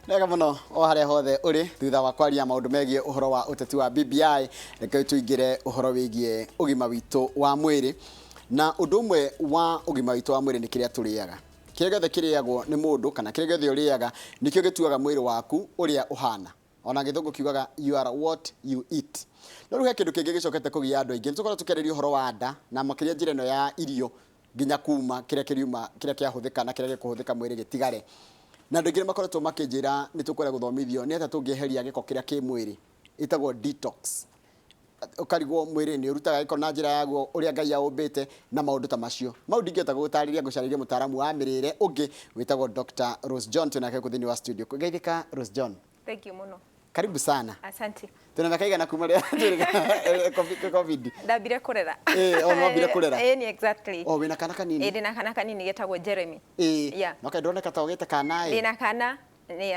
Wega mũno o harĩa hothe ũrĩ. Thutha wa kwaria maũndũ megiĩ ũhoro wa ũteti wa BBI, reke tũingĩre ũhoro wĩgiĩ ũgima witũ wa mwĩrĩ. Na ũndũ ũmwe wa ũgima witũ wa mwĩrĩ nĩ kĩrĩa tũrĩaga. Kĩrĩa gĩothe kĩrĩagwo nĩ mũndũ kana kĩrĩa gĩothe ũrĩaga nĩkĩo gĩtuaga mwĩrĩ waku ũrĩa ũhana. Ona Gĩthũngũ kiugaga, "You are what you eat." No rĩu he kĩndũ kĩngĩ gĩcokete kũgia andũ aingĩ. Nĩ tũkoragwo tũkĩarĩria ũhoro wa nda na makĩria njĩra ĩno ya irio nginya kuma kĩrĩa kĩriuma, kĩrĩa kĩahũthĩka na kĩrĩa gĩkũhũthĩka mwĩrĩ gĩtigare. Na andũ aingĩ nĩ makoretwo makĩnjĩra nĩ tũkwenda gũthomithio nĩ atĩa tũngĩeheria gĩko kĩrĩa kĩ mwĩrĩ. Ĩtagwo detox. Ũkarigwo mwĩrĩ nĩ ũrutaga gĩko na njĩra yaguo ũrĩa Ngai aũmbĩte na maũndũ ta macio. Mau ndingĩhota gũgũtarĩria, ngũcarĩrie mũtaaramu wa mĩrĩre ũngĩ wĩtagwo Dr. Rose John, twĩ nake gũkũ thĩinĩ wa studio. Geithĩka, Rose John. Thank you mũno. Karibu sana. Asante. Twĩna mĩaka igana kuma rĩrĩa Covid? Ndambire kũrera. Ĩĩ, o wambire kũrera. Ĩĩ, ni exactly. O wĩna kana kanini? Ĩĩ, ndĩna kana kanini getagwo Jeremy. Ĩĩ. Yeah. No kaĩ ndũroneka ta ũgĩte kana ĩ? Ndĩna kana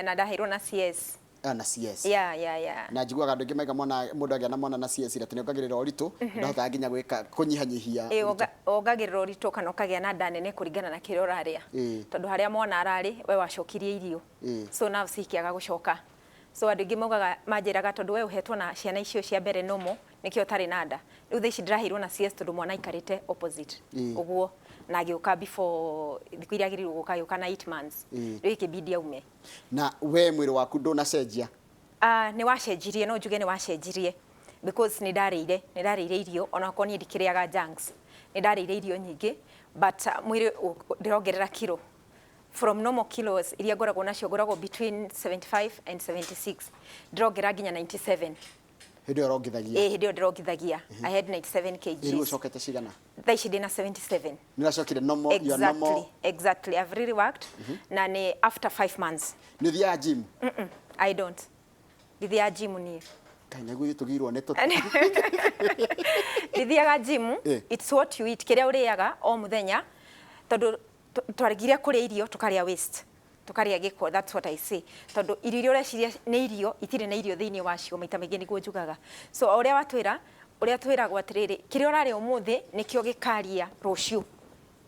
na ndaheirwo na CS. Ah, na CS. Yeah. Na njiguaga andũ aingĩ maiga mwana mũndũ agĩa na mwana na CS atĩ nĩ ongagĩrĩra ũritũ, ndahotaga nginya gwĩka kũnyihanyihia. Ĩĩ, wongagĩrĩra ũritũ kana ũkagĩa na nda nene kũringana na kĩrĩa ũrarĩa. Tondũ harĩa mwana ararĩ, we wacokirie irio. So nerves ikĩaga gũcoka. So andũ aingĩ maugaga, manjĩraga tondũ we ũhetwo na ciana icio cia mbere normal, nĩkĩo ũtarĩ na nda. Rĩu thaa ici ndĩraheirwo na CS tondũ mwana aikarĩte opposite ũguo, na agĩũka before thikũ iria agĩrĩirwo gũka, agĩũka na 8 months. Rĩu ĩkĩbidi aume. Na we mwĩrĩ waku ndũnacenjia? Ah, nĩ wacenjirie, no njuge nĩ wacenjirie because nĩ ndarĩire, nĩ ndarĩire irio, ona okorwo niĩ ndikĩrĩaga junks, nĩ ndarĩire irio nyingĩ, but mwĩrĩ ndĩrongerera kiro from normal kilos iria ngoragwo nacio, ngoragwo between 75 and 76, ndĩrongerera nginya 97. Hĩndĩ ĩyo ũrongithagia? Ĩĩ, hĩndĩ ĩyo ndĩrongithagia I had 97 kgs. Rĩu ũcokete cigana? Thaa ici ndĩna 77. Nĩ ũracokire normal, your Exactly, normal. exactly. I've really worked na nĩ after 5 months. Nĩ ũthiaga gym? I don't. Ndithiaga gym niĩ. Kaĩ naguo ithuĩ tũgĩirwo nĩ tũti. Ndithiaga gym. It's what you eat, kĩrĩa ũrĩaga o mũthenya, tondũ twaregire kũrĩa irio, tũkarĩa waste, tũkarĩa gĩko. That's what I say, tondũ irio iria ũreciria nĩ irio itirĩ na irio thĩinĩ wacio maita maingĩ, nĩguo njugaga. So o ũrĩa watwĩra, ũrĩa twĩragwo atĩrĩrĩ, kĩrĩa ũrarĩa ũmũthĩ nĩkĩo gĩkaria rũciũ,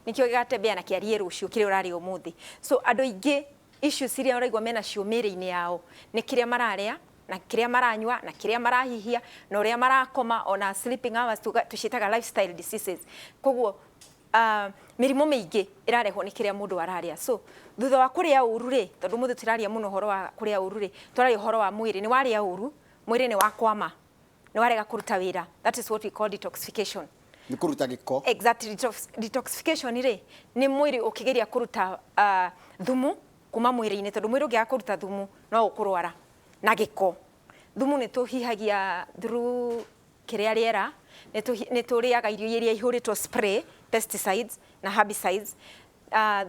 nĩkĩo gĩgatembea na kĩarie rũciũ, kĩrĩa ũrarĩa ũmũthĩ. So andũ aingĩ issues iria ũraigua menacio mĩĩrĩ-inĩ yao nĩ kĩrĩa mararĩa na kĩrĩa maranyua na kĩrĩa marahihia na ũrĩa marakoma, ona sleeping hours, tũciĩtaga lifestyle diseases. Koguo mĩrimũ mĩingĩ ĩrarehwo nĩ kĩrĩa mũndũ ararĩa. So thutha wa kũrĩa ũru rĩ, tondũ mũthĩ tũraria mũno ũhoro wa kũrĩa ũru rĩ, tũraria ũhoro wa mwĩrĩ. Nĩ warĩa ũru, mwĩrĩ nĩ wakwama, nĩ warega kũruta wĩra. That is what we call detoxification. Nĩ kũruta gĩko. Exactly. Detoxification rĩ, nĩ mwĩrĩ ũkĩgeria kũruta thumu kuma mwĩrĩ-inĩ, tondũ mwĩrĩ ũngĩaga kũruta thumu no ũkũrwara na gĩko. Thumu nĩ tũhihagia through kĩrĩa rĩera, nĩ tũrĩaga irio iria ihũrĩtwo spray, pesticides na herbicides.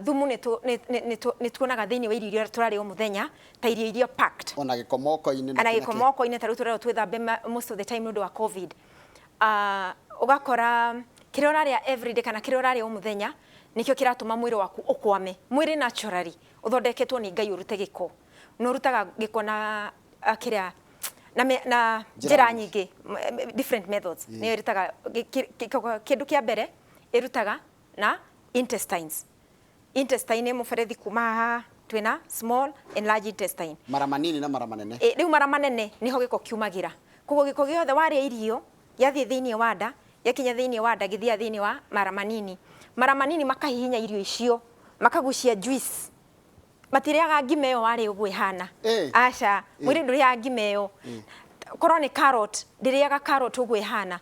Thumu nĩ tuonaga thĩinĩ wa irio iria tũrarĩa o mũthenya, ta irio iria packed. Ona gĩko moko-inĩ. Na gĩko moko-inĩ, ta rĩu tũrerwo twĩthambe most of the time nĩ ũndũ wa Covid. Ũgakora kĩrĩa ũrarĩa everyday kana kĩrĩa ũrarĩa o mũthenya nĩkĩo kĩratũma mwĩrĩ waku ũkwame. Mwĩrĩ naturally ũthondeketwo nĩ Ngai ũrute gĩko. Na ũrutaga gĩko na kĩrĩa na njĩra nyingĩ, different methods. Nĩyo ĩrutaga kĩndũ kĩa mbere, ĩrutaga na intestines. Intestine nĩ mũberethi kuma haha, twĩna small and large intestine. Mara manini na mara manene. Ĩ, rĩu mara manene nĩho gĩko kiumagĩra. Koguo gĩko gĩothe warĩa irio gĩathiĩ thĩinĩ wa nda, gĩakinya thĩinĩ wa nda gĩthiaga thĩinĩ wa mara manini. Mara manini makahihinya irio icio, makagucia juice. Matirĩaga ngima ĩyo warĩa ũguo ĩhana. Aca, mwĩrĩ ndũrĩaga ngima ĩyo. Korwo nĩ carrot, ndĩrĩaga carrot ũguo ĩhana.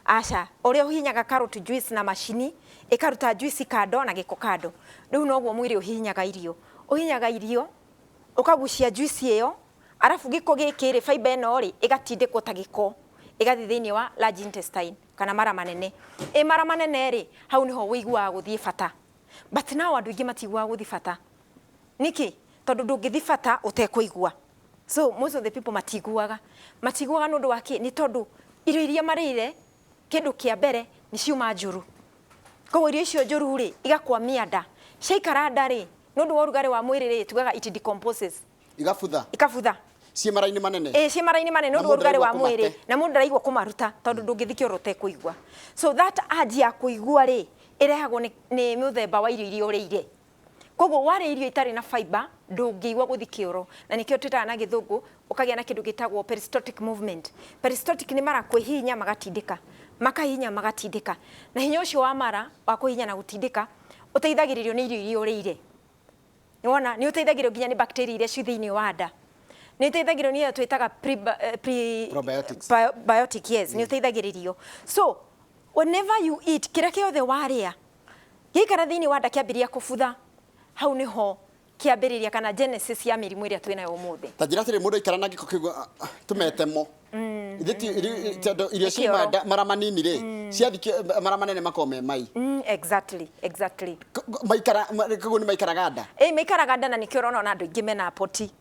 Aca, ũrĩa ũhihinyaga carrot juice na macini, ĩkaruta juice kando na gĩko kando. Rĩu noguo mwĩrĩ ũhihinyaga irio. Ũhihinyaga irio, ũkagucia juice ĩyo, arabu gĩko gĩkĩ rĩ, fiber ĩno rĩ, ĩgatindĩkwo ta gĩko, ĩgathiĩ thĩinĩ wa large intestine kana mara manene. Ĩ mara manene rĩ, hau nĩho ũiguaga gũthiĩ bata. But now andũ aingĩ matiguaga gũthiĩ bata. Nĩkĩ? Tondũ ndũngĩthiĩ bata ũtekũigua. So most of the people matiguaga. Matiguaga nĩ ũndũ wa kĩ? Nĩ tondũ irio iria marĩire kĩndũ kĩa mbere nĩ ciuma njũru. Koguo irio icio njũru rĩ, igakwamia nda. Ciaikara nda rĩ, nĩ ũndũ wa ũrugarĩ wa mwĩrĩ rĩ, tugaga it decomposes. Igabutha. Ikabutha. Ciĩ mara-inĩ manene. Ĩĩ, ciĩ mara-inĩ manene nĩ ũndũ wa ũrugarĩ wa mwĩrĩ, na mũndũ ndaraigua kũmaruta tondũ ndũngĩthiĩ kĩoro ũtekũigua. So that urge ya kũigua rĩ, ĩrehagwo nĩ mũthemba wa irio iria ũrĩire. Koguo warĩa irio itarĩ na fiber ndũngĩigua gũthi kĩoro, na nĩkĩo twĩtaga na gĩthũngũ ũkagĩa na kĩndũ gĩtagwo peristaltic movement. Peristaltic nĩ mara kwĩhihinya magatindĩka, makahihinya magatindĩka, na hinya ũcio wa mara wa kũhihinya na gũtindĩka ũteithagĩrĩrio nĩ irio iria ũrĩire. Nĩwona nĩ ũteithagĩrĩrio nginya nĩ bacteria iria ci thĩinĩ wa nda, nĩ ũteithagĩrĩrio nĩ ĩyo twĩtaga pre, pre, Probiotics. Biotic, yes, nĩ ũteithagĩrĩrio. So whenever you eat, kĩrĩa kĩothe warĩa gĩikara thĩinĩ wa nda kĩambĩrĩria kũbutha, hau nĩho kĩambĩrĩria kana genesis ya mĩrimũ ĩrĩa twĩnayo ũmũthĩ. Ta njĩra atĩrĩ, mũndũ aikara na gĩko kĩu, tũmetemo ithe tondũ irio Nĩ ciuma kĩoro. nda mara manini rĩ, ciathi mara manene makoragwo me mai. Exactly. Maikara koguo nĩ maikaraga nda. Ĩ, maikaraga nda, na nĩkĩo ũrona ona andũ aingĩ mena poti.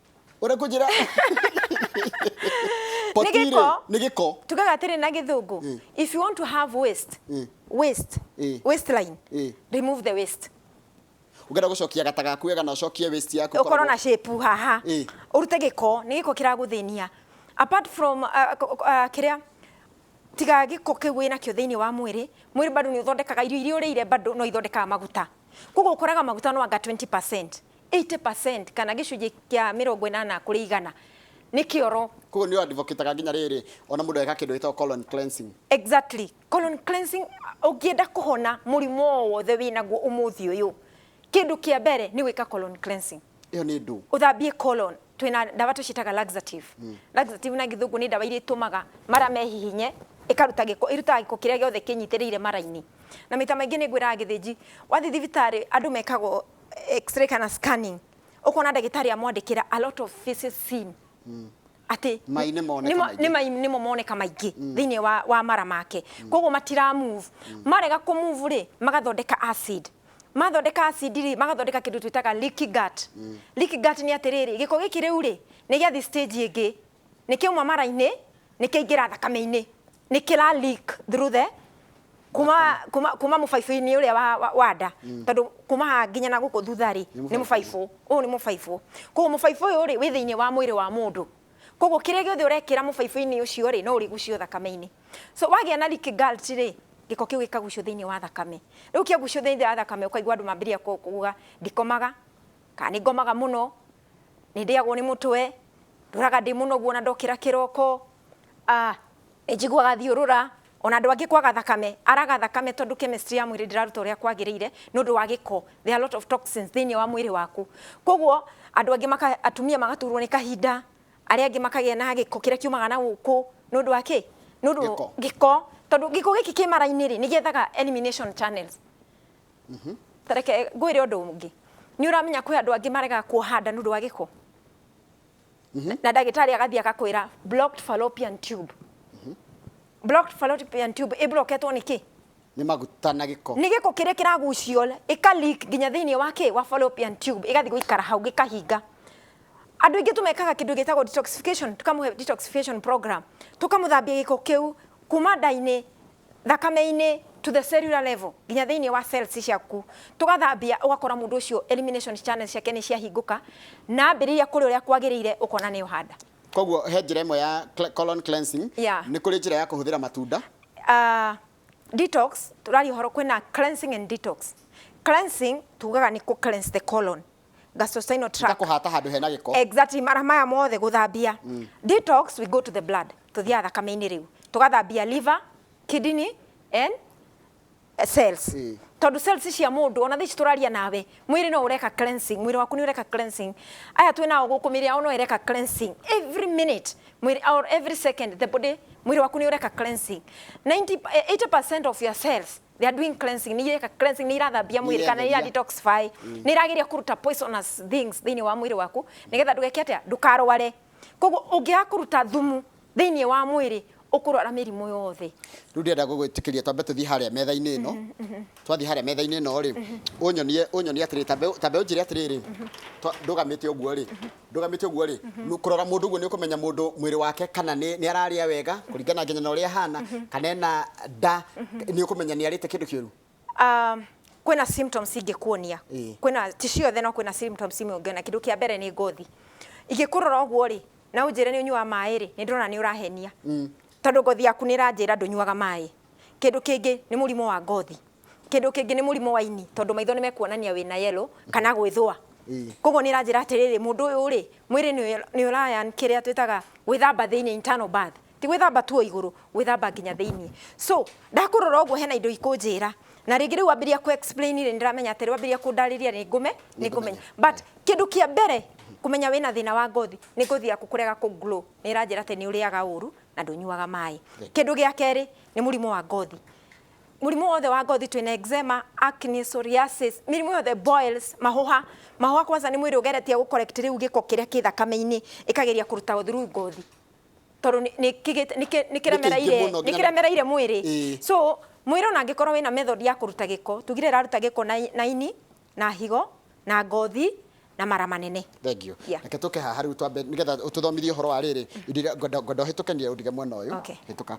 Ũrĩa kũnjĩra poti rĩ, gĩko. Nĩ gĩko. Tugaga atĩrĩ na gĩthũngũ, if you want to have waste waste waistline, remove the waste. Ũngĩenda gũcokia gata gaku wega na ũcokie waste yaku ũkorwo na shape haha, ũrute gĩko, nĩ gĩko kĩragũthĩnia. Apart from kĩrĩa tiga gĩko kĩu wĩnakĩo thĩinĩ wa mwĩrĩ, mwĩrĩ bado nĩ ũthondekaga irio iria ũrĩire, bado no ithondekaga maguta. Koguo ũkoraga maguta no anga 20%, 80% kana gĩcunjĩ kĩa 80 kũrĩ igana nĩ kĩoro. Koguo nĩ advocateaga nginya rĩrĩ ona mũndũ eka kĩndũ gĩtagwo colon cleansing. Exactly, colon cleansing. Ũngĩenda kũhona mũrimũ o wothe wĩnaguo ũmũthĩ ũyũ, kĩndũ kĩa mbere nĩ gwĩka colon cleansing. Ĩyo nĩ ndũ? Ũthambie colon. Twĩna ndawa tũciĩtaga laxative. Laxative na gĩthũngũ nĩ ndawa iria itũmaga mara mehihinye, ĩkaruta gĩko, ĩrutaga gĩko kĩrĩa gĩothe kĩnyitĩrĩire mara-inĩ. Na maita maingĩ nĩ ngwĩraga gĩthĩnji, wathiĩ thibitarĩ andũ mekagwo x-ray kana scanning, ũkona ndagĩtarĩ amwandĩkĩra a lot of feces seen, atĩ Mai nĩ moneka maingĩ. Nĩ mai nĩmo moneka maingĩ thĩinĩ wa mara make. Koguo matira move, marega kũ move rĩ, magathondeka acid. Mathondeka acid rĩ, magathondeka kĩndũ twĩtaga leaky gut. Leaky gut nĩ atĩrĩrĩ, gĩko gĩkĩ rĩu rĩ, nĩ gĩathiĩ stage ĩngĩ, nĩ kĩauma mara-inĩ, nĩ kĩaingĩra thakame-inĩ, nĩ kĩra leak through the kuma mũbaibũ-inĩ ũrĩa wa nda, tondũ kuma haha nginya na gũkũ thutha rĩ, nĩ mũbaibũ ũyũ, nĩ mũbaibũ. Koguo mũbaibũ ũyũ rĩ, wĩ thĩinĩ wa mwĩrĩ wa mũndũ. Koguo kĩrĩa gĩothe ũrekĩra mũbaibũ-inĩ ũcio rĩ, no ũrĩgucio thakame-inĩ. So wagĩa na leaky gut rĩ, gĩko kĩu gĩkagucio thĩinĩ wa thakame. Rĩu kĩagucio thĩinĩ wa thakame, ũkaigua andũ mambĩrĩria kuga ndikomaga, kana nĩ ngomaga mũno, nĩ ndĩagwo nĩ mũtwe, ndũraga ndĩ mũnogu ona ndokĩra kĩroko, nĩ njiguaga thiũrũra. Ona andũ angĩ kwaga thakame, araga thakame tondũ chemistry ya mwĩrĩ ndĩraruta ũrĩa kwagĩrĩire nĩ ũndũ wa gĩko. There are a lot of toxins thĩinĩ wa mwĩrĩ waku. Koguo andũ angĩ atumia magaturwo nĩ kahinda, arĩa angĩ makagĩa na gĩko kĩrĩa kiumaga na gũkũ. Nĩ ũndũ wa kĩ? Nĩ ũndũ Gĩko. Gĩko, tondũ gĩko gĩkĩ kĩ mara-inĩ rĩ, nĩ gĩethaga elimination channels. Tareke ngwĩre ũndũ ũngĩ, nĩ ũramenya kwĩ andũ angĩ maregaga kuoha nda nĩ ũndũ wa gĩko, na ndagĩtarĩ agathiĩ agakwĩra blocked fallopian tube. Blocked fallopian tube ĩbloketwo nĩ kĩ? Nĩ maguta na gĩko. Nĩ gĩko kĩrĩa kĩragucio ĩka leak nginya thĩinĩ wa kĩ, wa fallopian tube, ĩgathiĩ gũikara hau gĩkahinga. Andũ aingĩ tũmekaga kĩndũ gĩtagwo detoxification, tũkamũhe detoxification program, tũkamũthambia gĩko kĩu kuma nda-inĩ, thakame-inĩ, to the cellular level, nginya thĩinĩ wa cells ciaku tũgathambia. Ũgakora mũndũ ũcio elimination channels ciake nĩ ciahingũka na ambĩrĩria kũrĩa ũrĩa kwagĩrĩire, ũkona nĩ ũhanda. Koguo he njĩra ĩmwe ya colon cleansing. Nĩ kũrĩ njĩra ya kũhũthĩra matunda. Detox tũraria ũhoro, kwĩna cleansing and detox. Cleansing tugaga nĩ kũ cleanse the colon, gastrointestinal tract. Kũhata handũ hena gĩko. Exactly, mara maya mothe gũthambia. Detox, we go to the blood, tuthiaga thakame-inĩ rĩu, tũgathambia liver, kidney and cells. Tondũ cells cia mũndũ, ona thaa ici tũraria nawe, mwĩrĩ no ũreka cleansing, mwĩrĩ waku nĩ ũreka cleansing. Aya twĩ nao gũkũ, mĩrĩ yao no ĩreka cleansing every minute, mwĩrĩ, or every second, the body, mwĩrĩ waku nĩ ũreka cleansing. 90, 80% of your cells, they are doing cleansing, nĩ ireka cleansing, nĩ irathambia mwĩrĩ kana nĩ ira Iratheria. detoxify, nĩ irageria kũruta poisonous things thĩinĩ wa mwĩrĩ waku nĩgetha ndũgeke atĩa, ndũkarware. Koguo ũngĩaga kũruta thumu thĩinĩ wa mwĩrĩ, ũkũrwara mĩrimũ yothe. Rĩu ndĩrenda gũgwĩtĩkĩria twambe tũthiĩ harĩa metha-inĩ ĩno. Twathiĩ harĩa metha-inĩ ĩno rĩ, ũnyonie atĩrĩ, tambe ũnjĩre atĩrĩrĩ, ndũgamĩte ũguo rĩ, kũrora mũndũ ũguo nĩ ũkũmenya mũndũ mwĩrĩ wake kana nĩ ararĩa wega kũringana nginya na ũrĩa ahana, kana ena nda, nĩ ũkũmenya nĩ arĩte kĩndũ kĩũru? Kwĩna symptoms ingĩkuonia. Kwĩna, ti ciothe, no kwĩna symptoms imwe ũngĩona. Kĩndũ kĩa mbere nĩ ngothi. Ingĩkũrora ũguo rĩ, na ũnjĩre nĩ ũnyuaga maĩ rĩ, nĩ ndĩrona nĩ ũrahenia, tondũ ngothi yaku nĩ ĩranjĩra ndũnyuaga maĩ. Kĩndũ kĩngĩ nĩ mũrimũ wa ngothi. Kĩndũ kĩngĩ nĩ mũrimũ wa ini, tondũ maitho nĩ mekuonania wĩna yellow kana gwĩthũa. Ĩĩ. Koguo nĩ ĩranjĩra atĩrĩrĩ, mũndũ ũyũ rĩ, mwĩrĩ nĩ ũraya kĩrĩa twĩtaga gwĩthamba thĩinĩ, internal bath, ti gwĩthamba tu o igũrũ, gwĩthamba nginya thĩinĩ. So ndakũrora ũguo hena indo ikũnjĩra, na rĩngĩ rĩu wambĩrĩria kũ explain rĩ, nĩndĩramenya atĩrĩ, wambĩrĩria kũndarĩria nĩ ngũme nĩ ngũmenya. But kĩndũ kĩa mbere kũmenya wĩna thĩna wa ngothi nĩ ngothi yaku kũrega kũ glow, nĩ ĩranjĩra atĩ nĩ ũrĩaga ũru na ndũnyuaga maĩ. Kĩndũ gĩa kerĩ nĩ mũrimũ wa ngothi. Mũrimũ wothe wa ngothi, twĩna eczema, acne, psoriasis, mĩrimũ yothe, boils, mahũha. Mahũha kwanza nĩ mwĩrĩ ũgeretie gũ correct rĩu gĩko kĩrĩa kĩ thakame-inĩ, ĩkageria kũruta through ngothi tondũ nĩ kĩremereire mũno nĩ nginya- kĩremereire mwĩrĩ. Ĩĩ. So mwĩrĩ ona angĩkorwo wĩna method ya kũruta gĩko, tugire ĩraruta gĩko na ini na higo na ngothi na mara manene. Thank you. Yeah. Reke tũke haha rĩu twambe nĩgetha ũtũthomithie ũhoro wa rĩrĩ indo iria ngwenda ũhĩtũke ũndige mwena ũyũ. Okay. Hĩtũka.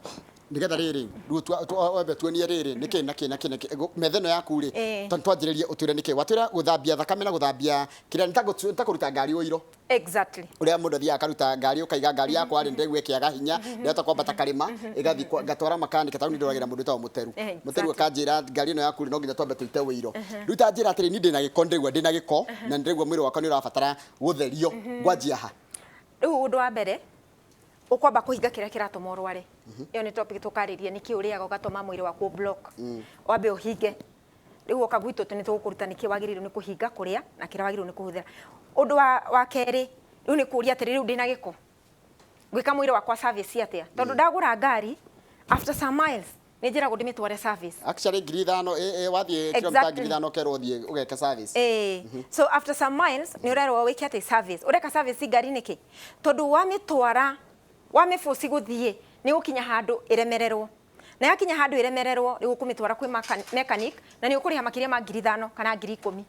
Nĩgetha rĩrĩ rĩu wambe tuonie rĩrĩ nĩkĩ na kĩ na kĩ na kĩ metha ĩno yaku rĩ, twanjĩrĩrie ũtwĩre nĩkĩ watwĩra gũthambia thakame na gũthambia kĩrĩa nĩ ta kũruta ngari ũiro. Exactly. Ũrĩa mũndũ athiaga akaruta ngari, ũkaiga ngari yakwa rĩ, ndĩraigua ĩkĩaga hinya, ndĩrahota kwambata karĩma, ĩgathiĩ ngatwara makanĩka taũni, ndoragĩra mũndũ wĩtagwo Mũteru. Mũteru akanjĩra ngari ĩno yaku rĩ, no nginya twambe tũite ũiro. Rĩu ta njĩra atĩrĩ, niĩ ndĩna gĩko, ndĩraigua ndĩna gĩko na ndĩraigua mwĩrĩ wakwa nĩ ũrabatara gũtherio, ngwanjia ha? Rĩu ũndũ wa mbere ũkwamba kũhinga kĩrĩa kĩratũma ũrware. Ĩyo nĩ topic tũkarĩria, nĩkĩ ũrĩaga ũgatũma mwĩrĩ waku block. Wambe ũhinge. Rĩu woka gwitũ nĩ tũgũkũruta nĩkĩ wagĩrĩirwo nĩ kũhinga kũrĩa na kĩrĩa wagĩrĩirwo nĩ kũhũthĩra. Ũndũ wa kerĩ rĩu nĩ kũũria atĩrĩ, rĩu ndĩna gĩko, ngwĩka mwĩrĩ wakwa service atĩa? Tondũ ndagũra ngari, after some miles nĩ njĩragwo ndĩmĩtware service. Actually 5,000 wathiĩ kilomita 5,000 ũkerwo ũthiĩ ũgeke service. Eh. So after some miles nĩ ũrerwo wĩke atĩ service. Ũreka service ngari nĩkĩ? Tondũ wamĩtwara, wamĩboci gũthiĩ, nĩ gũkinya handũ ĩremererwo, na yakinya handũ ĩremererwo, rĩu ũkũmĩtwara kwĩ mechanic na nĩ ũkũrĩha makĩria ma 5,000 kana 10,000.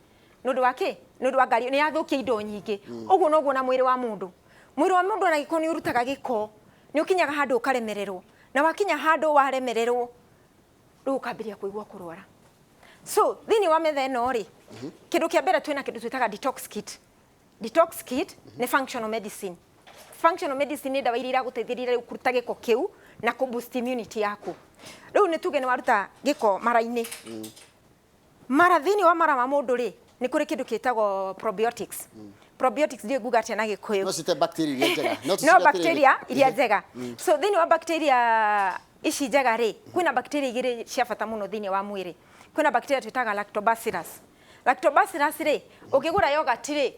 Nĩ ũndũ wa kĩ? Nĩ ũndũ wa ngari nĩ yathũkia indo nyingĩ. Ũguo noguo na mwĩrĩ wa mũndũ. Mwĩrĩ wa mũndũ ona gĩko nĩ ũrutaga gĩko, nĩ ũkinyaga handũ ũkaremererwo, na wakinya handũ waremererwo, rĩu ũkambĩrĩria kũigua kũrwara. So thĩinĩ wa metha ĩno rĩ, kĩndũ kĩa mbere twĩna kĩndũ twĩtaga detox kit. Detox kit nĩ functional medicine. Functional medicine nĩ ndawa iria iragũteithĩrĩria rĩu kũruta gĩko kĩu na kũ boost immunity yaku. Rĩu nĩ tuge nĩ waruta gĩko mara-inĩ, mara, thĩinĩ wa mara ma mũndũ rĩ, nĩ kũrĩ kĩndũ kĩtagwo probiotics. Probiotics ndiũĩ nguga atĩa na Gĩkũyũ. No cite bacteria iria njega. No tũcite atĩrĩrĩ. Bacteria iria njega. So thĩinĩ wa bacteria ici njega rĩ, kwĩna bacteria igĩrĩ cia bata mũno thĩinĩ wa mwĩrĩ. Kwĩna bacteria twĩtaga lactobacillus. Lactobacillus rĩ, ũkĩgũra yogurt rĩ,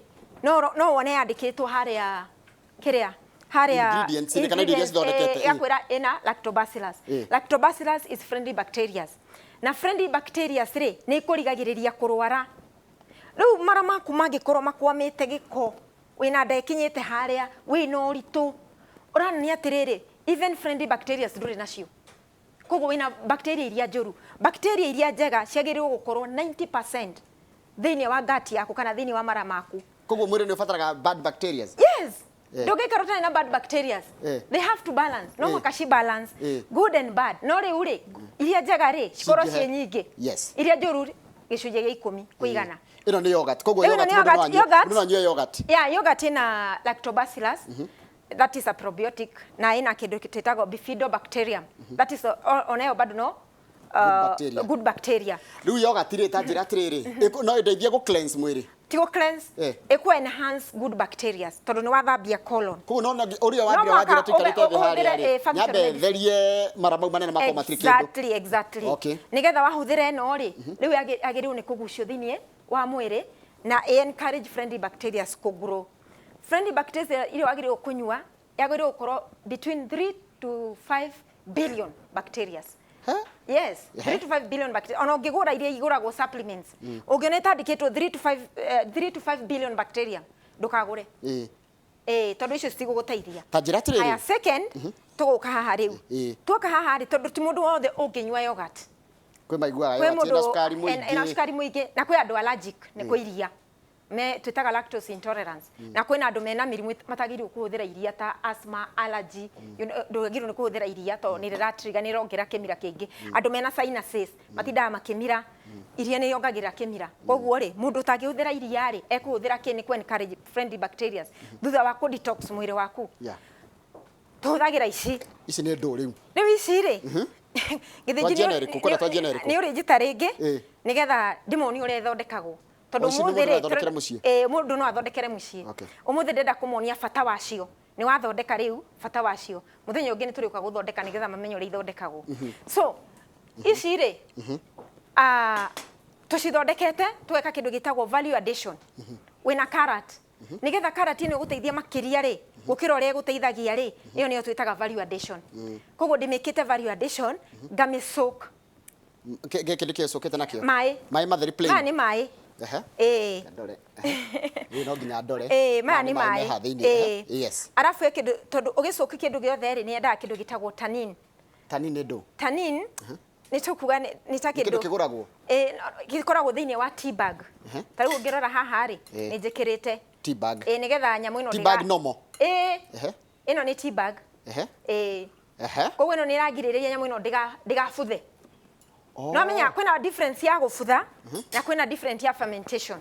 no wone yandĩkĩtwo harĩa kĩrĩa harĩa Ingredients, kana indo iria cithondekete, ĩgakwĩra ĩna lactobacillus. Lactobacillus is friendly bacteria, na friendly bacteria rĩ, nĩ ikũrigagĩrĩria kũrwara. Rĩu mara maku mangĩkorwo makwamĩte gĩko, wĩna nda ĩkinyĩte harĩa, wĩna ũritũ, ũranania atĩrĩrĩ, even friendly bacteria ndũrĩ nacio, koguo wĩna bacteria iria njũru. Bacteria iria njega ciagĩrĩirwo gũkorwo 90% thĩinĩ wa gut yaku kana thĩinĩ wa mara maku. Koguo mwĩrĩ nĩ ũbataraga bad bacteria. Yes. Ndũngĩikara ũtarĩ na bad bacteria. They have to balance, no mũhaka ci balance, good and bad. No rĩu rĩ, iria njega rĩ, cikorwo Cingĩhe. ciĩ nyingĩ, Yes. iria njũru rĩ, 10% kwa igana. Ĩno nĩ yogurt. Koguo Rĩu ĩno yogurt nĩ mũndũ no yogurt, yogurt. mũndũ no anyue yogurt. Yeah, yogurt ina lactobacillus, that is a probiotic, na ina kĩndũ twĩtagwo bifidobacterium, that is onayo bado no bacteria. Good bacteria. Rĩu yogurt rĩ, ta njĩra atĩrĩrĩ, no ĩndeithie gũ cleanse mwĩrĩ? Tigo cleanse, ĩkũ enhance good bacteria tondũ nĩ wathambia colon. Koguo no ũrĩa No wambia mũhaka wanjĩra tũikarĩte thĩ ũhũthĩre, harĩa rĩ, functional nyambe medicine. therie mara mau manene makorwo matirĩ kĩndũ. Exactly. Okay. Nigetha wahũthĩra ĩno rĩ, rĩu yagĩrĩirwo nĩ kũgucio thĩinĩ wa mwĩrĩ na ĩ encourage friendly bacteria kũ grow. Friendly bacteria iria wagĩrĩirwo kũnyua yagĩrĩirwo gũkorwo between 3 to 5 billion bacteria. Huh? Yes, 3 to 5 billion bacteria. Ona ũngĩgũra iria igũragwo supplements, ũngĩona ĩtandĩkĩtwo 3 to 5 3 to 5 billion bacteria, ndũkagũre. Tondũ icio citigũgũteithia. Ta njĩra atĩrĩrĩ. Haya, second, tũgũka haha rĩu. Tuoka haha rĩ, tondũ ti mũndũ wothe ũngĩnyua yogurt. Kwĩ maiguaga Kwĩ yogurt ĩna mũndũ cukari ĩna mũingĩ. Cukari mũingĩ, na kwĩ andũ allergic nĩ kwĩ iria. Me twĩtaga lactose intolerance, na kwĩna andũ mena mĩrimũ matagĩrĩirwo kũhũthĩra iria ta asthma, allergy, ndũgĩrĩirwo nĩ kũhũthĩra iria tondũ nĩ rĩratrigger, nĩ rĩrongera kĩmira kĩingĩ. Andũ mena sinuses matindaga makĩmira iria, nĩ yongagĩrĩra kĩmira. Koguo rĩ, mũndũ ũtangĩhũthĩra iria rĩ, ekũhũthĩra kĩ nĩ kũ encourage friendly bacteria thutha wa kũ detox mwĩrĩ waku? Tũhũthagĩra ici. Ici nĩ ndũ rĩu? Rĩu ici rĩ, Gĩthĩnji. Twanjie na ĩrĩkũ? Kwenda twanjie na ĩrĩkũ? Nĩ ũrĩnjĩta rĩngĩ Ĩ. nĩgetha ndĩmonie ũrĩa ĩthondekagwo, tondũ O, ici nĩ ũmũthĩ mũndũ rĩ no athondekere mũciĩ? Ĩ, mũndũ no athondekere mũciĩ. Okay. Ũmũthĩ ndĩrenda kũmonia bata wacio. Nĩ wathondeka rĩu, bata wacio mũthenya ũngĩ nĩ tũrĩũka gũthondeka nĩgetha mamenye ũrĩa ithondekagwo. So ici rĩ, tũcithondekete tũgeka kĩndũ gĩtagwo value addition. Wĩna carrot, nĩgetha karati ĩno ĩgũteithia makĩria rĩ gũkĩra ũrĩa ĩgũteithagia rĩ, ĩyo nĩyo twĩtaga value addition. Koguo ndĩmĩkĩte value addition, ngamĩ soak. Gĩkĩ nĩ kĩcũkĩte nakĩo? Maĩ. Maĩ matheri plain? Maya nĩ maĩ. Ehe. Ĩĩ. Ndore. Ĩĩ, no nginya ndore. Ĩĩ, maya nĩ maĩ. Meha thĩinĩ. Ĩĩ. Ehe. Yes. Arabu he kĩndũ, tondũ ũgĩcoki kĩndũ gĩothe rĩ, nĩ yendaga kĩndũ gĩtagwo tannin. Tani nĩ ndũ? Tannin nĩ tũkuga nĩ ta Nĩ kĩndũ kĩndũ kĩgũragwo? Ĩĩ, gĩkoragwo thĩinĩ wa tea bag. Ta rĩu ũngĩrora haha rĩ, nĩ njĩkĩrĩte. Tea bag. Ĩĩ, nĩgetha nyamũ ĩno Tea bag normal? Ĩĩ. Ehe. Ĩno nĩ tea bag. Ehe. Ĩĩ. Ehe. Koguo ĩno nĩ ĩragirĩrĩria nyamũ ĩno ndĩgabuthe. Oh. No amenya kwĩna difference ya gũbutha na kwĩna difference ya fermentation.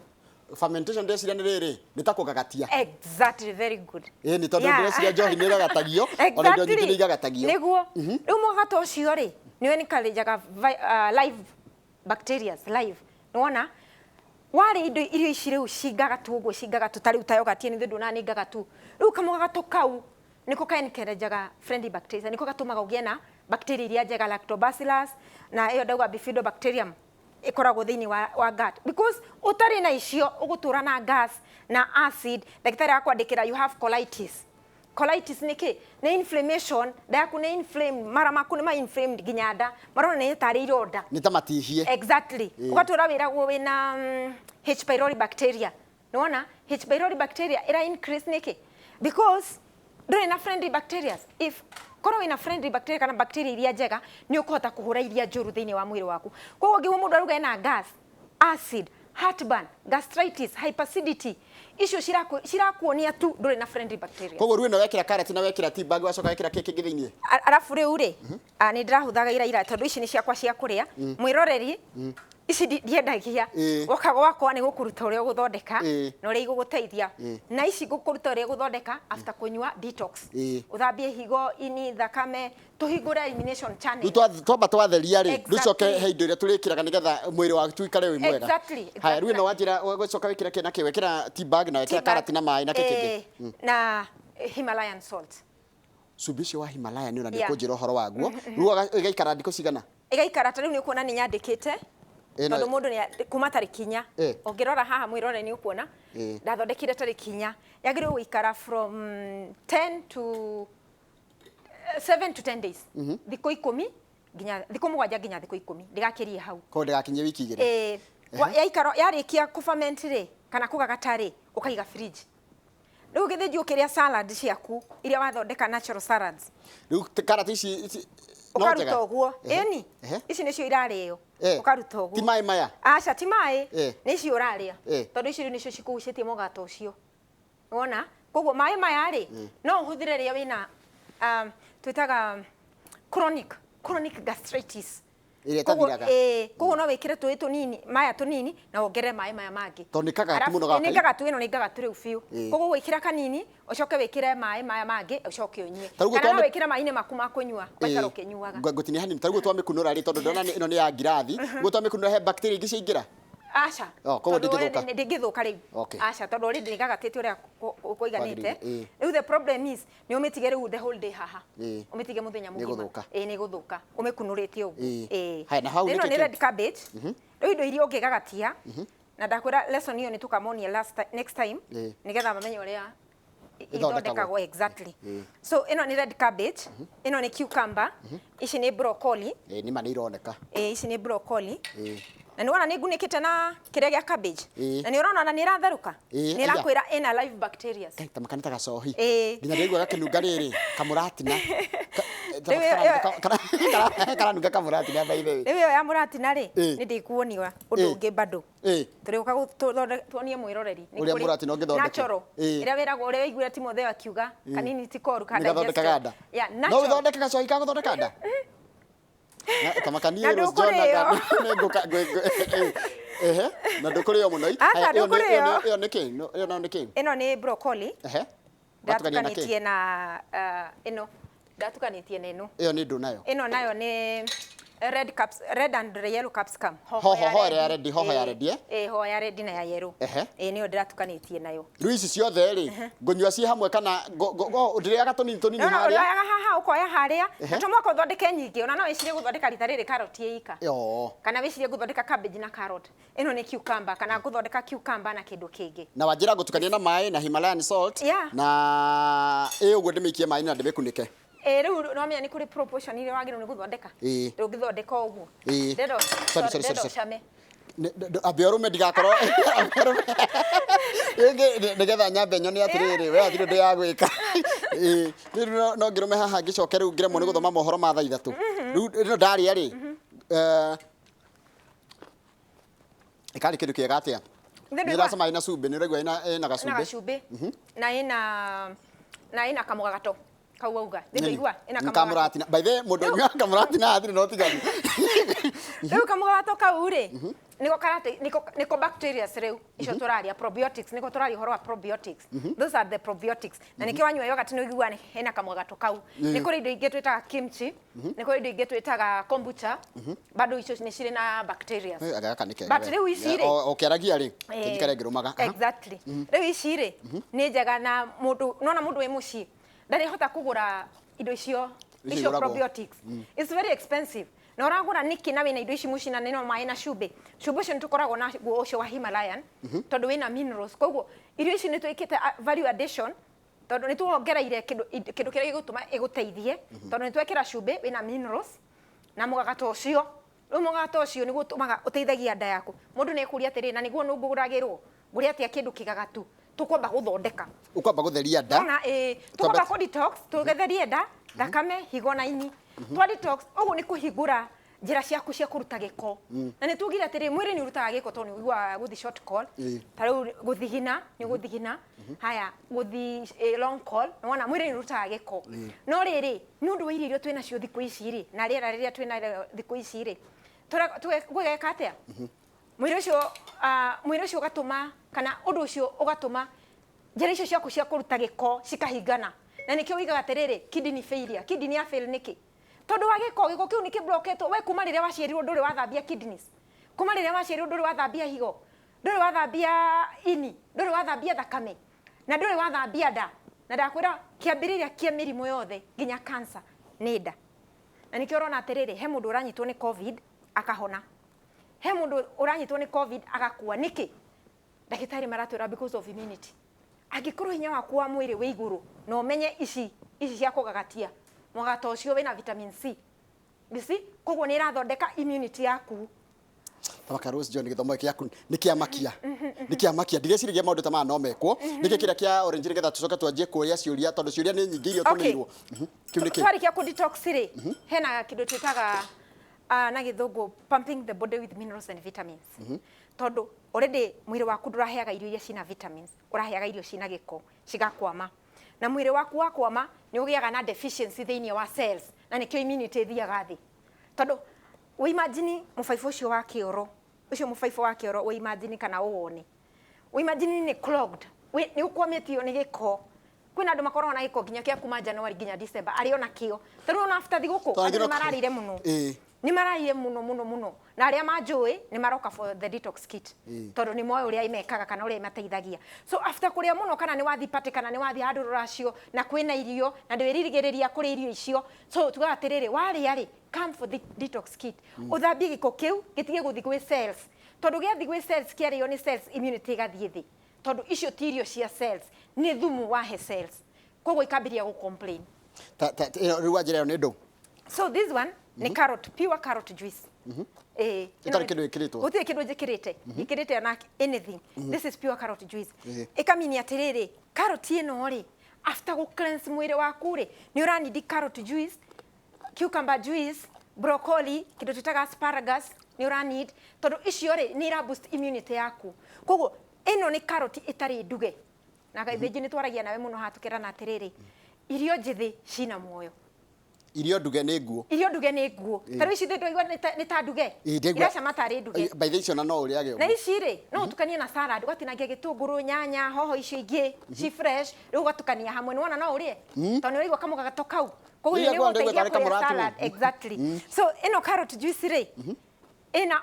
Fermentation ndeciria nĩ rĩrĩ, nĩ ta kũgagatia. Exactly, very good. Ĩĩ, nĩ tondũ Yeah. ndĩreciria njohi nĩ ĩgagatagio, ona indo nyingĩ nĩ igagatagio. Nĩguo rĩu mũgagato ũcio rĩ, nĩ encourageaga live bacterias live. Nĩwona warĩ indo irio ici rĩu cingagatu ũguo, cingagatu ta rĩu ta yogurt nĩ nduona nĩ ngagatu. Rĩu kamũgagato kau nĩko ka encourageaga friendly bacteria, nĩko gatũmaga ũgĩe na bacteria iria njega, lactobacillus na ĩyo ndauga bifidobacterium ĩkoragwo thĩinĩ wa gut, because ũtarĩ na icio ũgũtũra na gas na acid. Ndagĩtarĩ akwandĩkĩra you have colitis. Colitis nĩ kĩ? Nĩ inflammation. Nda yaku nĩ inflamed, mara maku nĩ ma inflamed, nginya nda marona nĩ tarĩ ironda. Nĩ ta matihie. Exactly. Ũgatũra wĩragwo wĩna H pylori bacteria. Nĩwona H pylori bacteria ĩra increase nĩkĩ? Because ndũrĩ na friendly bacteria. If korwo wĩna friendly bacteria kana bacteria iria njega, nĩ ũkũhota kũhũra iria njũru thĩinĩ wa mwĩrĩ waku. Koguo ũngĩigua mũndũ arauga ena gas, acid, heartburn, gastritis, hyperacidity, icio cirakuonia tu ndũrĩ na friendly bacteria. Koguo rĩu ĩno wekĩra karati na wekĩra tea bag, wacoka wekĩra kĩ kĩngĩ thĩinĩ? Arabu rĩu rĩ, nĩ ndĩrahũthaga ira tondũ ici nĩ ciakwa cia kũrĩa. Mwĩroreri, ici ndiendagia. Woka gwakwa nĩ gũkũruta ũrĩa ũgũthondeka na ũrĩa igũgũteithia. Na ici ngũkũruta ũrĩa ũgũthondeka after kũnyua detox. Ũthambie higo, ini, thakame, tũhingũre elimination channel. Rĩu twamba twatheria rĩ, rĩu coke Exactly. he indo iria tũrĩkĩraga nĩgetha mwĩrĩ waku ũikare wĩ mwega. Exactly. Haya, rĩu ĩno wanjĩra ũgũcoka wĩkĩre kĩ na kĩ? Wekĩra tea bag na wekĩra Tea bag. karati na maĩ na kĩ kĩngĩ? Ĩĩ, na Himalayan salt. Cumbĩ ũcio wa Himalaya nĩ ona nĩ ũkũnjĩra ũhoro waguo. Rĩu ĩgaikara thikũ cigana? Ĩgaikara ta rĩu nĩ ũkuona nĩ nyandĩkĩte, Ĩno tondũ mũndũ nĩ kuma tarĩki 4. Ũngĩrora haha mwĩrore nĩ ũkuona ndathondekire tarĩki 4. Yagĩrĩirwo gũikara from 10 to 7 to 10 days, thikũ 10 nginya thikũ 7 nginya thikũ 10, ndĩgakĩrie hau. Koguo ndĩgakinyie wiki 2. Ĩĩ. Yaikara, yarĩkia kũ-ferment rĩ kana kũgagata rĩ, ũkaiga fridge. Rĩu gĩthĩnji ũkĩrĩa salad ciaku iria wathondeka, natural salads. Rĩu karati ici no Ũkaruta njega? ũguo. Ĩni. Ici nĩcio irarĩo. Ũkaruta ũguo. Ti maĩ maya? Aca, ti maĩ. Nĩ icio ũrarĩa. Tondũ icio rĩu nĩcio cikũgucĩtie mũgato ũcio. Wona? Koguo maĩ maya rĩ, no ũhũthĩre rĩrĩa wĩna twĩtaga chronic gastritis. Ĩrĩa Koguo, ĩtathiraga. ĩĩ, koguo no wĩkĩre tũĩ tũnini, maya tũnini, na wongerere maĩ maya mangĩ. Tondũ nĩ kagatu Arabu, mũno gaka. Nĩ ngagatu, ĩno nĩ ngagatu rĩu biũ. Koguo gwĩkĩra kanini, ũcoke wĩkĩre maĩ maya mangĩ, ũcoke ũnyue. Ta rĩu Kana no twame wĩkĩre maĩ-inĩ maku ma kũnyua, ũgaikara ũkĩnyuaga. Ngũtinia hanini. Ta rĩu twamĩkunũra rĩ, tondũ ndĩrona ĩno nĩ ya ngirathi. Ũguo twamĩkunũra he bacteria ingĩ ciaingĩra? Aca. Oh, koguo Tondũ ndĩngĩthũka. already ndĩngĩthũka rĩu. Okay. Aca, tondũ already nĩgagatĩte ũrĩa kũiganĩte. Kwagĩrĩire, ĩĩ. Rĩu the problem is nĩ ũmĩtige rĩu the whole day haha. Ũmĩtige mũthenya mũgima. Nĩgũthũka. Ĩĩ, nĩgũthũka. Ũmĩkunũrĩte ũguo. Ĩĩ. Haya, na hau Ĩno nĩkĩ nĩ kĩ? red cabbage. Rĩu indo iria ũngĩgagatia, na ndakwĩra lesson ĩyo nĩ tũkamonia next time, nĩgetha mamenye ũrĩa Ĩthondekagwo. ithondekagwo exactly. So ĩno nĩ red cabbage, ĩno nĩ cucumber, ici nĩ broccoli. Ĩĩ, nĩma nĩ ironeka. Ĩĩ, ici nĩ broccoli. Ĩĩ. Na nĩ wona nĩ ngunĩkĩte na kĩrĩa gĩa cabbage. Ĩĩ. Na nĩ ũrona ona nĩ ĩratherũka. Ĩĩ, Nĩ aya. ĩrakwĩra ĩna live bacteria. Kai, ta makana ta gacohi. Ĩĩ. Nginya ndĩraigua gakĩnunga rĩrĩ, kamũratina. Ta Rĩu karanunga kamũratina by the way. Rĩu ĩyo ya mũratina rĩ, Ĩĩ. nĩ ndĩkuonia ũndũ Ĩĩ. ũngĩ bado. Ĩĩ. Tũrĩũka tuonie mwĩroreri. Nĩ Ũrĩa kũrĩ mũratina ũngĩthondekwo. natural. Ĩĩ. Ĩrĩa wĩragwo, ũrĩa waiguire Timotheo akiuga kanini ti koru ka Nĩ gathondekaga digestion. nda. Yeah, No natural. ũthondeke gacohi ka gũthondeka nda? Na tamakanie Na Rose John ndũkũrĩo. Nĩ ngũka ehe, na ndũkũrĩo mũno. Aca, Haya, ĩyo ndũkũrĩo. Ĩyo nĩ kĩ? Ĩyo nayo nĩ kĩ? Ĩno nĩ broccoli. Ehe. Watukania na kĩ? Ndatukanĩtie na ĩno. Ndatukanĩtie na ĩno. Ĩyo nĩ ndũ nayo? Ĩno nayo nĩ red caps, red and yellow capsicum. Hoho, hoho ĩrĩa ya red, hoho ya red, eh? Ĩ, hoho ya red na ya yellow. Ĩ, nĩyo ndĩratukanĩtie nayo. Rĩu ici ciothe rĩ, ngũnyua ciĩ hamwe kana ndĩrĩaga tũnini tũnini No, no, harĩa? ũrĩoyaga haha, ũkoya harĩa, na to mũhaka ũthondeke nyingĩ, ona no wĩcirie gũthondeka rita rĩrĩ karoti ĩ ika. Kana wĩcirie gũthondeka cabbage na carrot. Ĩno nĩ cucumber, kana gũthondeka cucumber na kĩndũ kĩngĩ. Na wanjĩra ngũtukania na maĩ na Himalayan salt. Na ĩ ũguo ndĩmĩikie maĩ na ndĩmĩkunĩke. Ĩ, rĩu no menya nĩ kũrĩ proportion iria wagĩrĩirwo nĩ gũthondeka. Ndũngĩthondeka ũguo. Ndĩrenda Sorry, sorry, sorry, ndĩrenda sorry. ũcame. Ambe ũrũme ndigakorwo ambe ũrũme. Rĩngĩ nĩgetha nyambe nyone atĩrĩrĩ, we hatirĩ ũndũ ya gwĩka. Ĩ, rĩu no ngĩrũme haha ngĩcoke rĩu ngĩremwo nĩ gũthoma mohoro ma thaa 3. Rĩu ĩno ndarĩa rĩ, ĩkarĩ kĩndũ kĩega atĩa? Nĩ Nĩ ĩracama ĩna cumbĩ, nĩ ũraigua ĩna gacumbĩ. Ĩna gacumbĩ. Na ĩna kamũgagato. Kau wauga. Nĩ ndũigua ĩna Nĩ kamũgagato. kamũratina. By the way, mũndũ ũnyuaga kamũratina hatirĩ na ũtiganu. Rĩu kamũgagato kau rĩ, nĩko karate, nĩko bacteria rĩu icio tũraria probiotics, nĩko tũraria ũhoro wa probiotics. Those are the probiotics. Na nĩkĩo wanyua yogurt nĩ ũiguaga hena kamũgagato kau. Nĩ kũrĩ indo ingĩ twĩtaga kimchi, nĩ kũrĩ indo ingĩ twĩtaga kombucha, bado icio nĩ cirĩ na bacteria. Anga gaka nĩ kega. But rĩu ici rĩ, O ũkĩaragia rĩ, njikare ngĩrũmaga. Exactly. Rĩu ici rĩ, nĩ njega na mũndũ, nona mũndũ wĩ mũciĩ ndarĩhota kũgũra indo icio, Icio icio igũragwo. probiotics. It's very expensive. Na ũragũra nĩkĩ na wĩna indo ici mũciĩ na nĩno maĩ na cumbĩ. Cumbĩ ũcio nĩtũkoragwo naguo ũcio wa Himalayan, tondũ wĩna minerals. Koguo irio ici nĩtwĩkĩte value addition, tondũ nĩtuongereire kĩndũ kĩrĩa gĩgũtũma ĩgũteithie, tondũ nĩtwekĩra cumbĩ wĩna minerals na mũgagato ũcio. Rĩu mũgagato ũcio nĩguo ũtũmaga ũteithagia nda yaku. Mũndũ nĩekũria atĩrĩrĩ, na nĩguo ngũragĩrwo, ngũrĩa atĩa kĩndũ kĩgagatu? Tũkwamba gũthondeka. Ũkwamba gũtheria nda. Ona, ĩ, tũkwamba kũ detox, tũgetherie nda, thakame, higo na ini. Twa detox, ũguo nĩ kũhingũra njĩra ciaku cia kũruta gĩko. Na nĩ tugire atĩrĩrĩ, mwĩrĩ nĩ ũrutaga gĩko tondũ nĩ ũiguaga gũthi short call. Ta rĩu gũthigina, nĩ ũgũthigina. Haya, gũthi, long call, nĩ wona mwĩrĩ nĩ ũrutaga gĩko. No rĩrĩ, nĩ ũndũ wa irio iria twĩnacio thikũ ici rĩ, na rĩera rĩrĩa twĩnarĩo thikũ ici rĩ, tũgeka atĩa? Mwĩrĩ ũcio, mwĩrĩ ũcio ũgatũma, kana ũndũ ũcio ũgatũma njĩra icio ciaku cia kũruta gĩko cikahingana. Na nĩkĩo uigaga atĩrĩrĩ, kidney failure. Kidney ya fail nĩkĩ? Tondũ wa gĩko, gĩko kĩu nĩkĩbloketwo. We kuma rĩrĩa waciarirwo ndũrĩ wathambia kidneys. Kuma rĩrĩa waciarirwo ndũrĩ wathambia higo. Ndũrĩ wathambia ini, ndũrĩ wathambia thakame, na ndũrĩ wathambia nda. Na ndakwĩra kĩambĩrĩria kĩa mĩrimũ yothe nginya cancer nĩ nda. Na nĩkĩo ũrona atĩrĩrĩ, he mũndũ ũranyitwo nĩ COVID akahona. He mũndũ ũranyitwo nĩ COVID agakua. Nĩkĩ? Ndagĩtarĩ maratwĩra because of immunity. Angĩkorwo hinya waku wa mwĩrĩ wĩ igũrũ na ũmenye ici cia kũgagatia, mũgagato ũcio wĩna vitamin C. You see? Koguo nĩ ĩrathondeka immunity yaku. Tabaka Rose John, gĩthomo gĩkĩ gĩaku nĩ kĩamakia. Nĩ kĩamakia. Ndireciria maũndũ ta maya no mekwo. Nĩkĩ kĩrĩa kĩa orange nĩgetha tũcoke twanjie kũria ciũria, tondũ ciũria nĩ nyingĩ iria ũtũmĩirwo. Kĩu nĩ kĩ? Twarĩkia kũ detox rĩ, hena kĩndũ twĩtaga, na gĩthũngũ pumping the body with minerals and vitamins. Tondũ already mwĩrĩ waku ndũraheaga irio iria cina vitamins, ũraheaga irio cina gĩko, cigakwama. Na mwĩrĩ waku wakwama nĩ ũgĩaga na deficiency thĩinĩ wa cells, na nĩkĩo immunity ĩthiaga thĩ. Tondũ we imagine mũbaibũ ũcio wa kĩoro, ũcio mũbaibũ wa kĩoro we imagine kana ũwone. We imagine nĩ clogged, nĩ ũkwamĩtio nĩ gĩko. Kwĩna andũ makoragwo na gĩko nginya kĩa kuma January nginya December, arĩ ona kĩo. Ta rĩu ona after thigũkũ, Tondũ andũ nĩ nginya mararĩire mũno. Nĩ mararĩire mũno, mũno, mũno. Na arĩa manjũĩ, nĩ maroka for the detox kit. Tondũ nĩ moĩ ũrĩa imekaga kana ũrĩa imateithagia. So after kũrĩa mũno kana nĩ wathiĩ party kana nĩ wathiĩ handũ rũracio na kwĩna irio na ndwĩrigĩrĩria kũrĩa irio icio. So tugaga atĩrĩrĩ, warĩa rĩ, come for the detox kit. Ũthambie gĩko kĩu, gĩtige gũthiĩ gwĩ cells. Tondũ gĩathiĩ gwĩ cells, kĩarĩo nĩ cells, immunity ĩgathiĩ thĩ. Tondũ icio ti irio cia cells, nĩ thumu wa he cells. Koguo ikambĩrĩria gũ complain. Ta, ta, ĩno, rĩu wanjĩra ĩyo nĩ ndũ? So this one nĩ carrot, pure carrot juice. Ĩtarĩ kĩndũ ĩkĩrĩtwo? Gũtirĩ kĩndũ njĩkĩrĩte. Njĩkĩrĩte ona anything. This is pure carrot juice. Ĩkamini atĩrĩrĩ, carrot ĩno rĩ, after gũ cleanse mwĩrĩ waku rĩ, nĩ ũranidi carrot juice, cucumber juice, broccoli, kĩndũ twĩtaga asparagus, nĩ ũranid, tondũ icio rĩ, nĩ ira boost immunity yaku. Koguo ĩno nĩ carrot ĩtarĩ nduge. Na kaingĩ nĩ twaragia nawe mũno haha tũkerana atĩrĩrĩ, irio njĩthĩ cina muoyo. Irio nduge nĩ nguo. Irio nduge nĩ nguo. Ta rĩu ici ndĩraigua nĩ ta nduge. Ĩ, ndĩraigua- Iracama tarĩ nduge. By the way, icio na no ũrĩage Na ũguo. ici rĩ, no ũtukanie na salad, ũgatinangia gĩtũngũrũ, nyanya, hoho icio ingĩ ci fresh, rĩu ũgatukania hamwe, nĩ wona no ũrĩe tondũ nĩ ũraigua kamũgagato kau, koguo Iria nĩ ngwenda ũgũteithia ndaigua tarĩ kũrĩa kamũratũ. salad. Exactly. So ĩno carrot juice rĩ, ĩna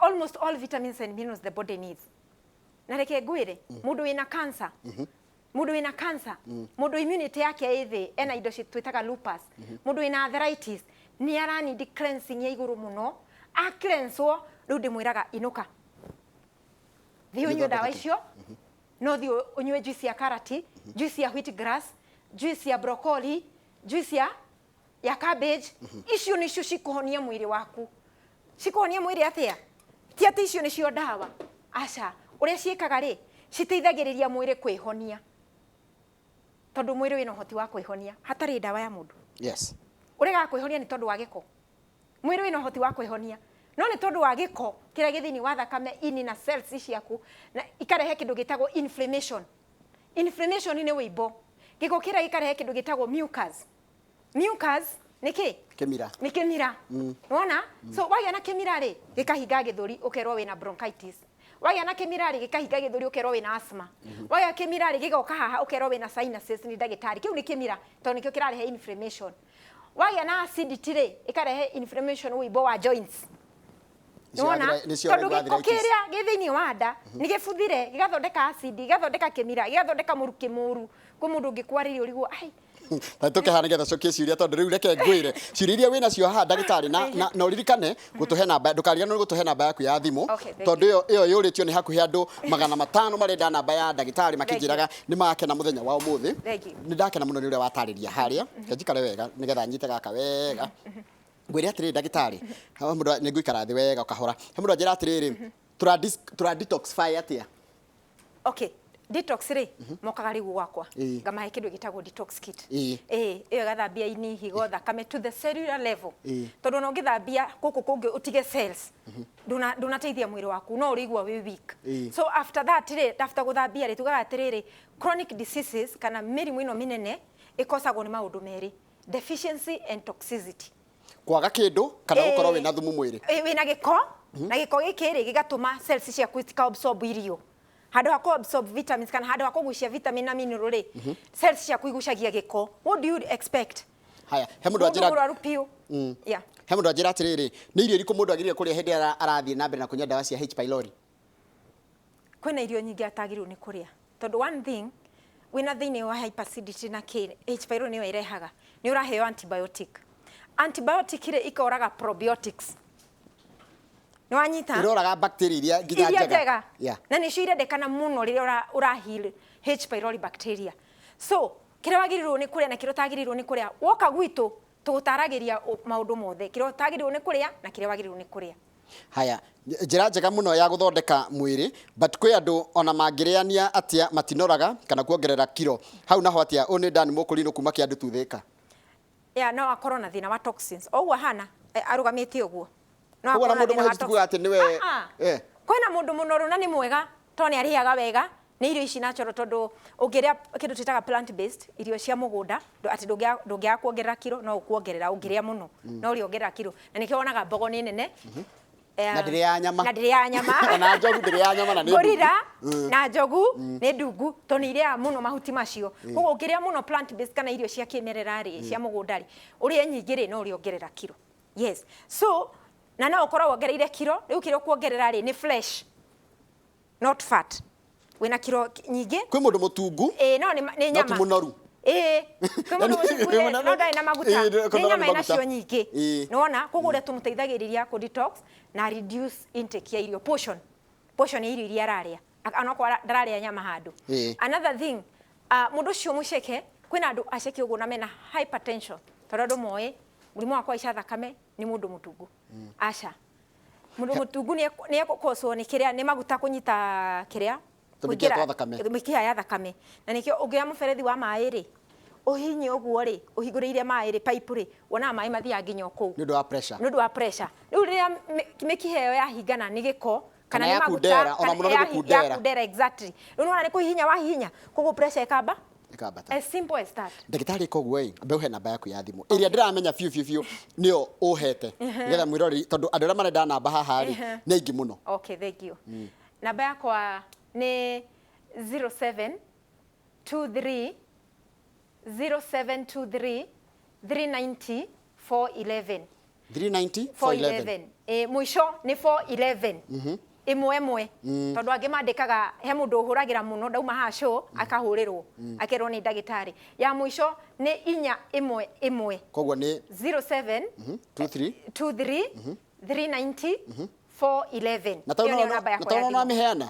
almost all vitamins and minerals the body needs. Na reke ngwĩre, mũndũ wĩna cancer, mũndũ wĩna cancer, mũndũ immunity yake ĩ thĩ, ena indo twĩtaga lupus, mũndũ wĩna arthritis nĩ aranindi cleansing ya igũrũ mũno. A cleanswo rĩu ndĩmwĩraga, inũka, thiĩ ũnyue ndawa icio, no thiĩ ũnyue juice ya karati, juice ya wheat grass, juice ya broccoli, juice ya cabbage. Icio nĩcio cikũhonia mwĩrĩ waku. Cikũhonia mwĩrĩ atĩa? Ti atĩ icio nĩcio ndawa, aca. Ũrĩa ciĩkaga rĩ, citeithagĩrĩria mwĩrĩ kwĩhonia, tondũ mwĩrĩ wĩna ũhoti wa kwĩhonia hatarĩ ndawa ya mũndũ. Ũregaga kwĩhonia nĩ tondũ wa gĩko. Mwĩrĩ wĩna ũhoti wa kwĩhonia, no nĩ tondũ wa gĩko kĩrĩa gĩ thĩinĩ wa thakame, ini na cells ciaku, na ikarehe kĩndũ gĩtagwo inflammation. Inflammation nĩ wĩimbo. Gĩko kĩrĩa gĩkarehe kĩndũ gĩtagwo mucus. Mucus nĩ kĩ? Kĩmira. Nĩ kĩmira. Wona? So wagĩa na kĩmira rĩ, gĩkahinga gĩthũri, ũkerwo wĩna bronchitis. Wagĩa na kĩmira rĩ, gĩkahinga gĩthũri, ũkerwo wĩna asthma. Wagĩa kĩmira rĩ, gĩgoka haha, ũkerwo wĩna sinuses nĩ ndagĩtarĩ. Kĩu nĩ kĩmira tondũ nĩkĩo kĩrarehe inflammation. Wagĩa na acidity rĩ, ĩkarehe inflammation, wĩimbo wa joints. Nĩwona? Nĩcio Tondũ ũraigua gĩko arthritis. kĩrĩa gĩ thĩinĩ wa nda nĩ gĩbuthire, gĩgathondeka acid, gĩgathondeka kĩmira, gĩgathondeka mũrukĩ mũru. Kwĩ mũndũ ũngĩkwarĩria ũrigwo ai. Na tũke haha nĩgetha cokie ciũria, tondũ rĩu reke ngwĩre ciũria iria wĩna cio haha, ndagĩtarĩ, na ũririkane gũtũhe namba, ndũkariganĩrwo gũtũhe namba yaku ya thimũ. Okay, thank. Tondũ ĩyo yũrĩtio nĩ hakuhĩ andũ 500 marenda namba ya ndagĩtarĩ, makĩnjĩraga nĩ makena mũthenya wa ũmũthĩ. Thank you. Nĩ ndakena mũno nĩ ũrĩa watarĩria harĩa. Reke njikare wega nĩgetha nyite gaka wega. Ngwĩre atĩrĩrĩ, ndagĩtarĩ, haha mũndũ nĩ ngũikara thĩ wega ũkahora. He mũndũ anjĩra atĩrĩrĩ, tũra detoxify atĩa? Okay, detox rĩ, mokaga rĩu gwakwa, ngamahe kĩndũ gĩtagwo detox kit. Ĩĩ, ĩyo ĩgathambia ini, higo, thakame to the cellular level, tondũ ona ũngĩthambia gũkũ kũngĩ ũtige cells, ndũnateithia mwĩrĩ waku, no ũrĩigua wĩ weak. So after that rĩ, after gũthambia rĩ, tugaga atĩrĩrĩ, chronic diseases kana mĩrimũ ĩno mĩnene ĩkosagwo nĩ maũndũ merĩ, deficiency and toxicity. Kwaga kĩndũ kana gũkorwo wĩna thumu mwĩrĩ. Ĩ, wĩna gĩko, na gĩko gĩkĩ rĩ, gĩgatũma cells ciaku itika absorb irio. Handũ ha kũ absorb vitamins kana handũ ha kũgucia vitamin na mineral rĩ, cells ciaku igucagia gĩko. What do you expect? Haya, he mũndũ Mũndũ anjĩra mũrwaru piũ. Yeah. He mũndũ anjĩra atĩrĩrĩ, nĩ irio irĩkũ mũndũ agĩrĩire kũrĩa hĩndĩ ĩrĩa arathiĩ na mbere na kũnyua ndawa cia H pylori? Kwĩna irio nyingĩ atagĩrĩirwo nĩ kũrĩa, tondũ one thing, wĩna thĩinĩ wa hyperacidity na kĩ, H pylori nĩyo ĩrehaga, nĩ ũraheo antibiotic. Antibiotic rĩ, ikoraga probiotics. Nĩ wanyita? Iroraga bacteria iria nginya Iria njega. Na nĩcio irendekana mũno rĩrĩa ũra heal H pylori bacteria. So kĩrĩa wagĩrĩirwo nĩ kũrĩa na kĩrĩa ũtagĩrĩirwo nĩ kũrĩa, woka gwitũ tũgũtaragĩria maũndũ mothe, kĩrĩa ũtagĩrĩirwo nĩ kũrĩa na kĩrĩa wagĩrĩirwo nĩ kũrĩa. Haya, njĩra njega mũno ya gũthondeka mwĩrĩ, but kwĩ andũ ona mangĩrĩania atĩa matinoraga kana kuongerera kiro hau naho atĩa? Ũyũ nĩ Dan Mũkũrinũ kuma Kĩandu Tuthĩka. Ya, no akorwo na thĩna wa toxins o ũguo ahana, arũgamĩte ũguo, no Koguo akorwo na na mũndũ thĩna wa mũhĩnju tukuga atĩ nĩwe Ah, ah. Kwĩna mũndũ mũnoru na nĩ mwega tondũ nĩ arĩaga wega, nĩ irio ici natural, tondũ ũngĩrĩa kĩndũ twĩtaga plant based, irio cia mũgũnda, atĩ ndũngĩaga kuongerera kiro, no ũkuongerera ũngĩrĩa mũno, no ũrĩongerera kiro, na nĩkĩo wonaga mbogo nĩ nene. Na ndĩrĩaga nyama. Na ndĩrĩaga nyama. Ona njogu ndĩrĩaga nyama na nĩ Gorilla ndungu. na njogu nĩ ndungu tondũ nĩ irĩaga mũno mahuti macio. Koguo ũngĩrĩa mũno plant based kana irio cia kĩmerera rĩ, cia mũgũnda rĩ, ũrĩe nyingĩ rĩ, no ũrĩongerera kiro. Yes. So na no ũkorwo wongereire kiro, rĩu kĩrĩa ũkuongerera rĩ, nĩ flesh, not fat. Wĩna kiro nyingĩ. Kwĩ mũndũ mũtungu Ĩĩ, no nĩ no ti nyama. mũnoru. Ĩĩ, kwĩ mũndũ mũtungu, yes, no ndarĩ na maguta. Ĩĩ, Nĩ kũnora nyama nĩ ĩna maguta. cio nyingĩ. Nĩwona? Koguo ũrĩa tũmũteithagĩrĩria kũ detox na reduce intake ya irio, portion ya irio iria ararĩa, onokorwo ndararĩa nyama handũ. Another thing, mũndũ ũcio mũceke, kwĩna andũ aceke ũguo na mena hypertension, tondũ andũ moĩ mũrimũ wa kũhaica thakame nĩ mũndũ mũtungu. Aca, mũndũ mũtungu nĩ ekũkoswo nĩ kĩrĩa, nĩ maguta kũnyita kĩrĩa Tũmĩkiha kũingĩra- twa thakame. Mĩkiha ya thakame, na nĩkĩo ũngĩoya mũberethi wa maĩ rĩ, ũhinye ũguo rĩ, ũhingũrĩire maĩ rĩ, pipe rĩ, wonaga maĩ mathiaga nginya o kũu. Nĩ ũndũ wa pressure. Nĩ ũndũ wa pressure. Rĩu rĩrĩa mĩkiha ĩyo yahingana nĩ gĩko kana Kana nĩ maguta, yakundera, ona kana mũno nĩ gũkundera. Yakundera, exactly. Rĩu nĩwona nĩ kũhihinya wahihinya, koguo pressure ĩkamba Ĩkambata. As simple as that. Ndagĩtarĩ, koguo ĩ ambe ũhe namba yaku ya thimũ ĩrĩa ndĩramenya biũ biũ biũ nĩyo ũhete, nĩgetha mwĩroreri, tondũ andũ arĩa marenda namba haha rĩ nĩ aingĩ mũno. Okay, thank you. Namba yakwa nĩ 0723 0723 390 411. 390 411. 411. Mũico nĩ 411, ĩmwe ĩmwe, tondũ angĩ mandĩkaga he mũndũ ũhũragĩra mũno, ndauma haha show akahũrĩrwo akerwo nĩ ndagĩtarĩ. Ya mũico nĩ inya ĩmwe ĩmwe. Koguo nĩ 07 23 23 390 411. Na tondũ Ĩyo nĩyo namba na yakwa ya tondũ thimũ. no mĩheana,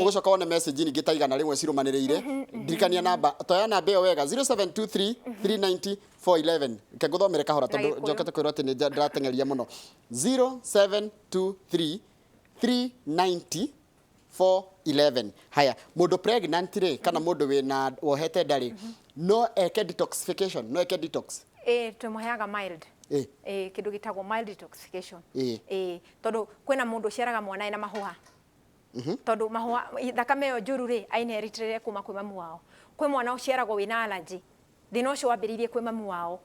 ũgũcoka wone message ningĩ ta 100 cirũmanĩrĩire. Ndirikania namba, toya namba ĩyo wega, 0723 390 411. Reke ngũthomere kahora, tondũ Gĩkũyũ. njokete kwĩrwo atĩ nĩ ndĩrateng'eria mũno. 0723 390 411. Haya, mũndũ pregnant rĩ, kana mũndũ wĩna wohete nda rĩ, no eke detoxification, no eke detox? Twĩmũheaga mild, kĩndũ gĩtagwo mild detoxification. Tondũ kwĩna mũndũ ũciaraga mwana ena mahũha, tondũ mahũha, thakame ĩyo njũru rĩ, ainheritire kuma kwĩ mamu wao. Kwĩ mwana ũciaragwo wĩna allergy, thĩna ũcio wambĩrĩirie kwĩ mamu wao.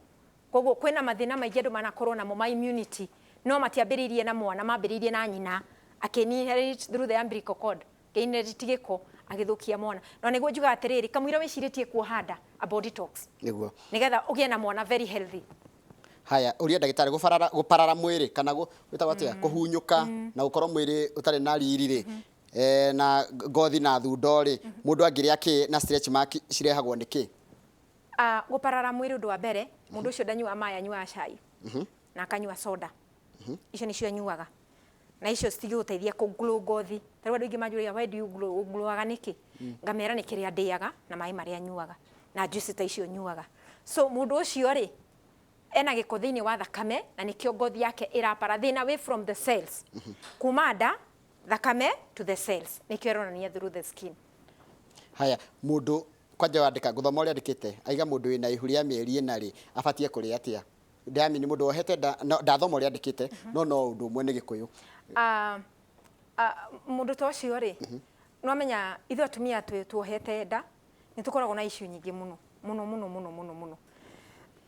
Koguo kwĩna mathĩna maingĩ andũ manakorwo namo ma immunity, no matiambĩrĩirie na mwana, mambĩrĩirie na nyina akĩinherit through the umbilical cord, akĩinherit gĩko agĩthũkia mwana. Na nĩguo njugaga atĩrĩrĩ, kamũira wĩcirĩtie kuoha nda, amba detox, nĩgetha ũgĩe na mwana very healthy. Haya, ũria ndagĩtarĩ, gũbarara, gũparara mwĩrĩ kana gwĩtagwo atĩa, kũhunyũka na gũkorwo mwĩrĩ ũtarĩ na riri rĩ, na ngothi na thundo rĩ, mũndũ angĩrĩa kĩ, na stretch mark cirehagwo nĩ kĩ? Gũparara mwĩrĩ, ũndũ wa mbere, mũndũ ũcio ndanyuaga maĩ, anyuaga cai na akanyua soda. Icio nĩcio anyuaga, na icio citigũteithia kũ glow ngothi. Ta rĩu andũ aingĩ manjũragia, "Why do you glow? Ũglowaga nĩkĩ?" Ngamera nĩ kĩrĩa ndĩaga na maĩ marĩa nyuaga na juice ta icio nyuaga. So mũndũ ũcio rĩ, ena gĩko thĩinĩ wa thakame, na nĩkĩo ngothi yake ĩrapara. Thĩna wĩ from the cells, kuma nda, thakame to the cells, nĩkĩo ĩronania through the skin. Haya, mũndũ kwanja wandĩka, ngũthoma ũrĩa andĩkĩte, aiga mũndũ wĩna ihu rĩa mĩeri 4 rĩ, abatie kũrĩa atĩa? Ndamini mũndũ wohete nda, ndathoma ũrĩa andĩkĩte, no no ũndũ ũmwe nĩ Gĩkũyũ. Mũndũ ta ũcio rĩ, nĩwamenya ithuĩ atumia tuohete nda nĩ tũkoragwo na issue nyingĩ mũno mũno mũno mũno mũno mũno.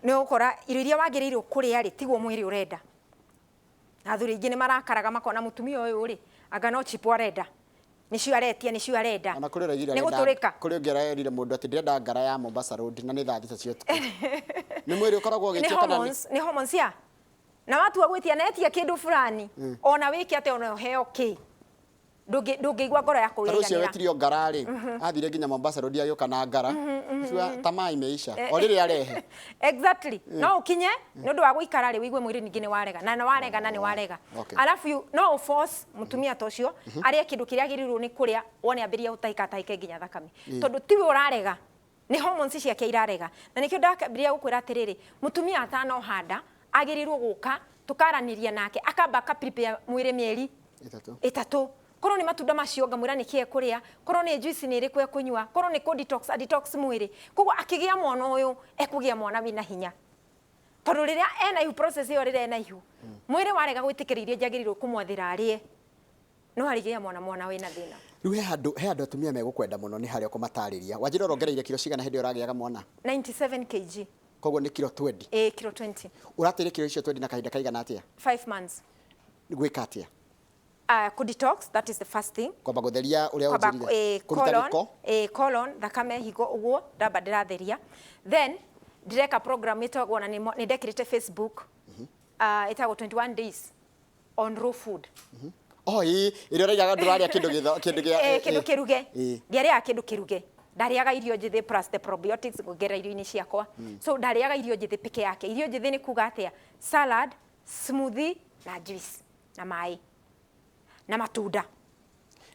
Nĩ ũgũkora irio iria wagĩrĩirwo kũrĩa rĩ, tiguo mwĩrĩ ũrenda, na athuri aingĩ nĩ marakaraga makona mũtumia ũyũ rĩ, anga no chipo arenda, nĩcio aretia, nĩcio arenda. Ona kũrĩ ũraigire Nĩ arenda gũtũrĩka. Kũrĩ ũngĩ arerire mũndũ atĩ ndĩrenda ngara ya Mombasa Road na nĩ thaa 3 cia ũtukũ. Nĩ mwĩrĩ ũkoragwo Nĩ ũgĩtio kana nĩ hormones, nĩ hormones ya na watua gwĩtia na etia kĩndũ fulani, ona wĩke atĩa, ona ũheo kĩ, ndũngĩigua ngoro yaku Tarĩ ũcio yaiganĩra. wetirio ngara rĩ, athire nginya Mombasa Road agĩũka na ngara. Cua tamaa imeisha o rĩrĩa arehe. Exactly, no ukinye nĩ ũndũ wa gũikara rĩ, wĩigue mwĩrĩ ningĩ nĩ warega na nĩ warega na nĩ warega. Alafu no ũforce mũtumia ta ũcio arĩe kĩndũ kĩrĩa agĩrĩirwo nĩ kũrĩa, wone ambĩrĩria gũtahĩka tahĩke nginya thakame, tondũ tiwe ũrarega, nĩ hormones ciake irarega. Na nĩkĩo ndambĩrĩria gũkwĩra atĩrĩrĩ, mũtumia atanoha nda agĩrĩirwo gũka tũkaranĩria nake, akamba aka prepare mwĩrĩ mĩeri 3. 3. Korwo nĩ matunda macio, ngamwĩra nĩ kĩĩ ekũrĩa, korwo nĩ juice nĩ ĩrĩkũ ekũnyua, korwo nĩ kũ detox, a detox mwĩrĩ. Koguo akĩgĩa mwana ũyũ, ekũgĩa mwana wĩna hinya, tondũ rĩrĩa ena ihu, process ĩyo, rĩrĩa ena ihu, mwĩrĩ warega gwĩtĩkĩra irio njagĩrĩirwo kũmwathĩra arĩe, no arĩgĩa mwana wĩna thĩna. Rĩu he handũ atumia megũkwenda mũno, nĩ harĩa ũkũmatarĩria. Wanjĩra ũrongereire kiro cigana hĩndĩ ĩyo ũragĩaga mwana? 97 kg. Koguo nĩ kiro 20? Ĩ, kiro 20. Ũrateire kiro icio 20 na kahinda kaigana atĩa? 5 months. Gwĩka atĩa? Ku detox, that is the first thing. Kwamba gũtheria ũrĩa Kwamba, ũnjĩrire, kũruta colon, gĩko. Colon, thakame, higo, ũguo ndamba ndĩratheria, then ndĩreka program ĩtagwo, na nĩ ndekĩrĩte Facebook, ĩtagwo 21 days on raw food. Oh, ĩ ĩrĩa ũraigaga ndũrarĩa kĩndũ kĩndũ gĩa Kĩndũ kĩruge. Ndiarĩaga kĩndũ kĩruge, ndarĩaga irio njĩthĩ plus the probiotics nguongerera irio-inĩ ciakwa. So ndarĩaga irio njĩthĩ peke yake. Irio njĩthĩ nĩ kuga atĩa? Salad, smoothie na juice na maĩ na matunda.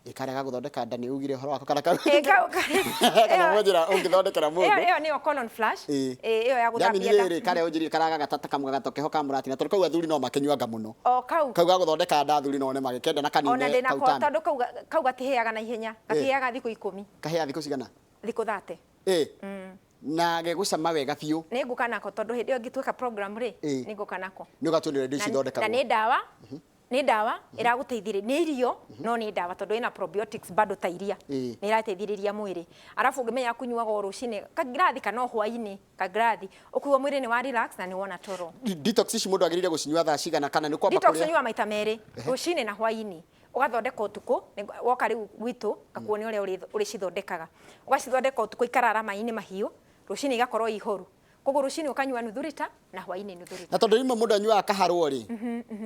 Ĩkarega gũthondeka nda, nĩ ugire ũhoro wako kana kau kana njĩra ũngĩthondekera Ĩyo mũndũ? Ĩyo nĩyo colon flush. Ĩyo ya Ndamini gũthambia nda. rĩrĩ karĩa ũnjĩrire karaga gatata kamwe gatokeho ka mũratina, tondũ kau athuri no makĩnyuanga mũno. O kau. Kau ga gũthondeka nda, athuri no one magĩkenda na kanine. Ona ndĩnako kau tano. Tondũ kau gatihĩaga na ihenya, gatihĩaga thikũ 10. Kahĩa thikũ cigana? Thikũ 30. Na gegũcama wega biũ. Nĩ ngũka nako, tondũ hĩndĩ ĩyo ngĩtuĩka program rĩ, nĩ ngũka nako. Nĩ ũgatuonia indo ici Na ithondekagwo. nĩ ndawa. Nĩ ndawa ĩragũteithĩrĩria, nĩ irio no nĩ ndawa tondũ ĩna probiotics bado ta iria. Nĩ ĩrateithĩrĩria mwĩrĩ. Arabu ũngĩmenya kũnyuaga o rũcinĩ kangirathi kana o hwainĩ kangirathi, ũkũigua mwĩrĩ nĩ wa relax na nĩ wona toro. Detox ici mũndũ agĩrĩire gũcinyua thaa cigana kana nĩ kwamba Detox kũrĩa? Ũnyuaga maita merĩ, rũcinĩ na hwainĩ. Ũgathondeka ũtukũ, woka rĩu gwitũ ngakuonia ũrĩa ũrĩcithondekaga. Ũgacithondeka ũtukũ ikarara maĩ-inĩ mahiũ, rũcinĩ igakorwo ihoru. Koguo rũcinĩ ũkanyua nuthu rita na hwainĩ nuthu rita. Na tondũ rĩmwe mũndũ anyuaga kaharwo rĩ,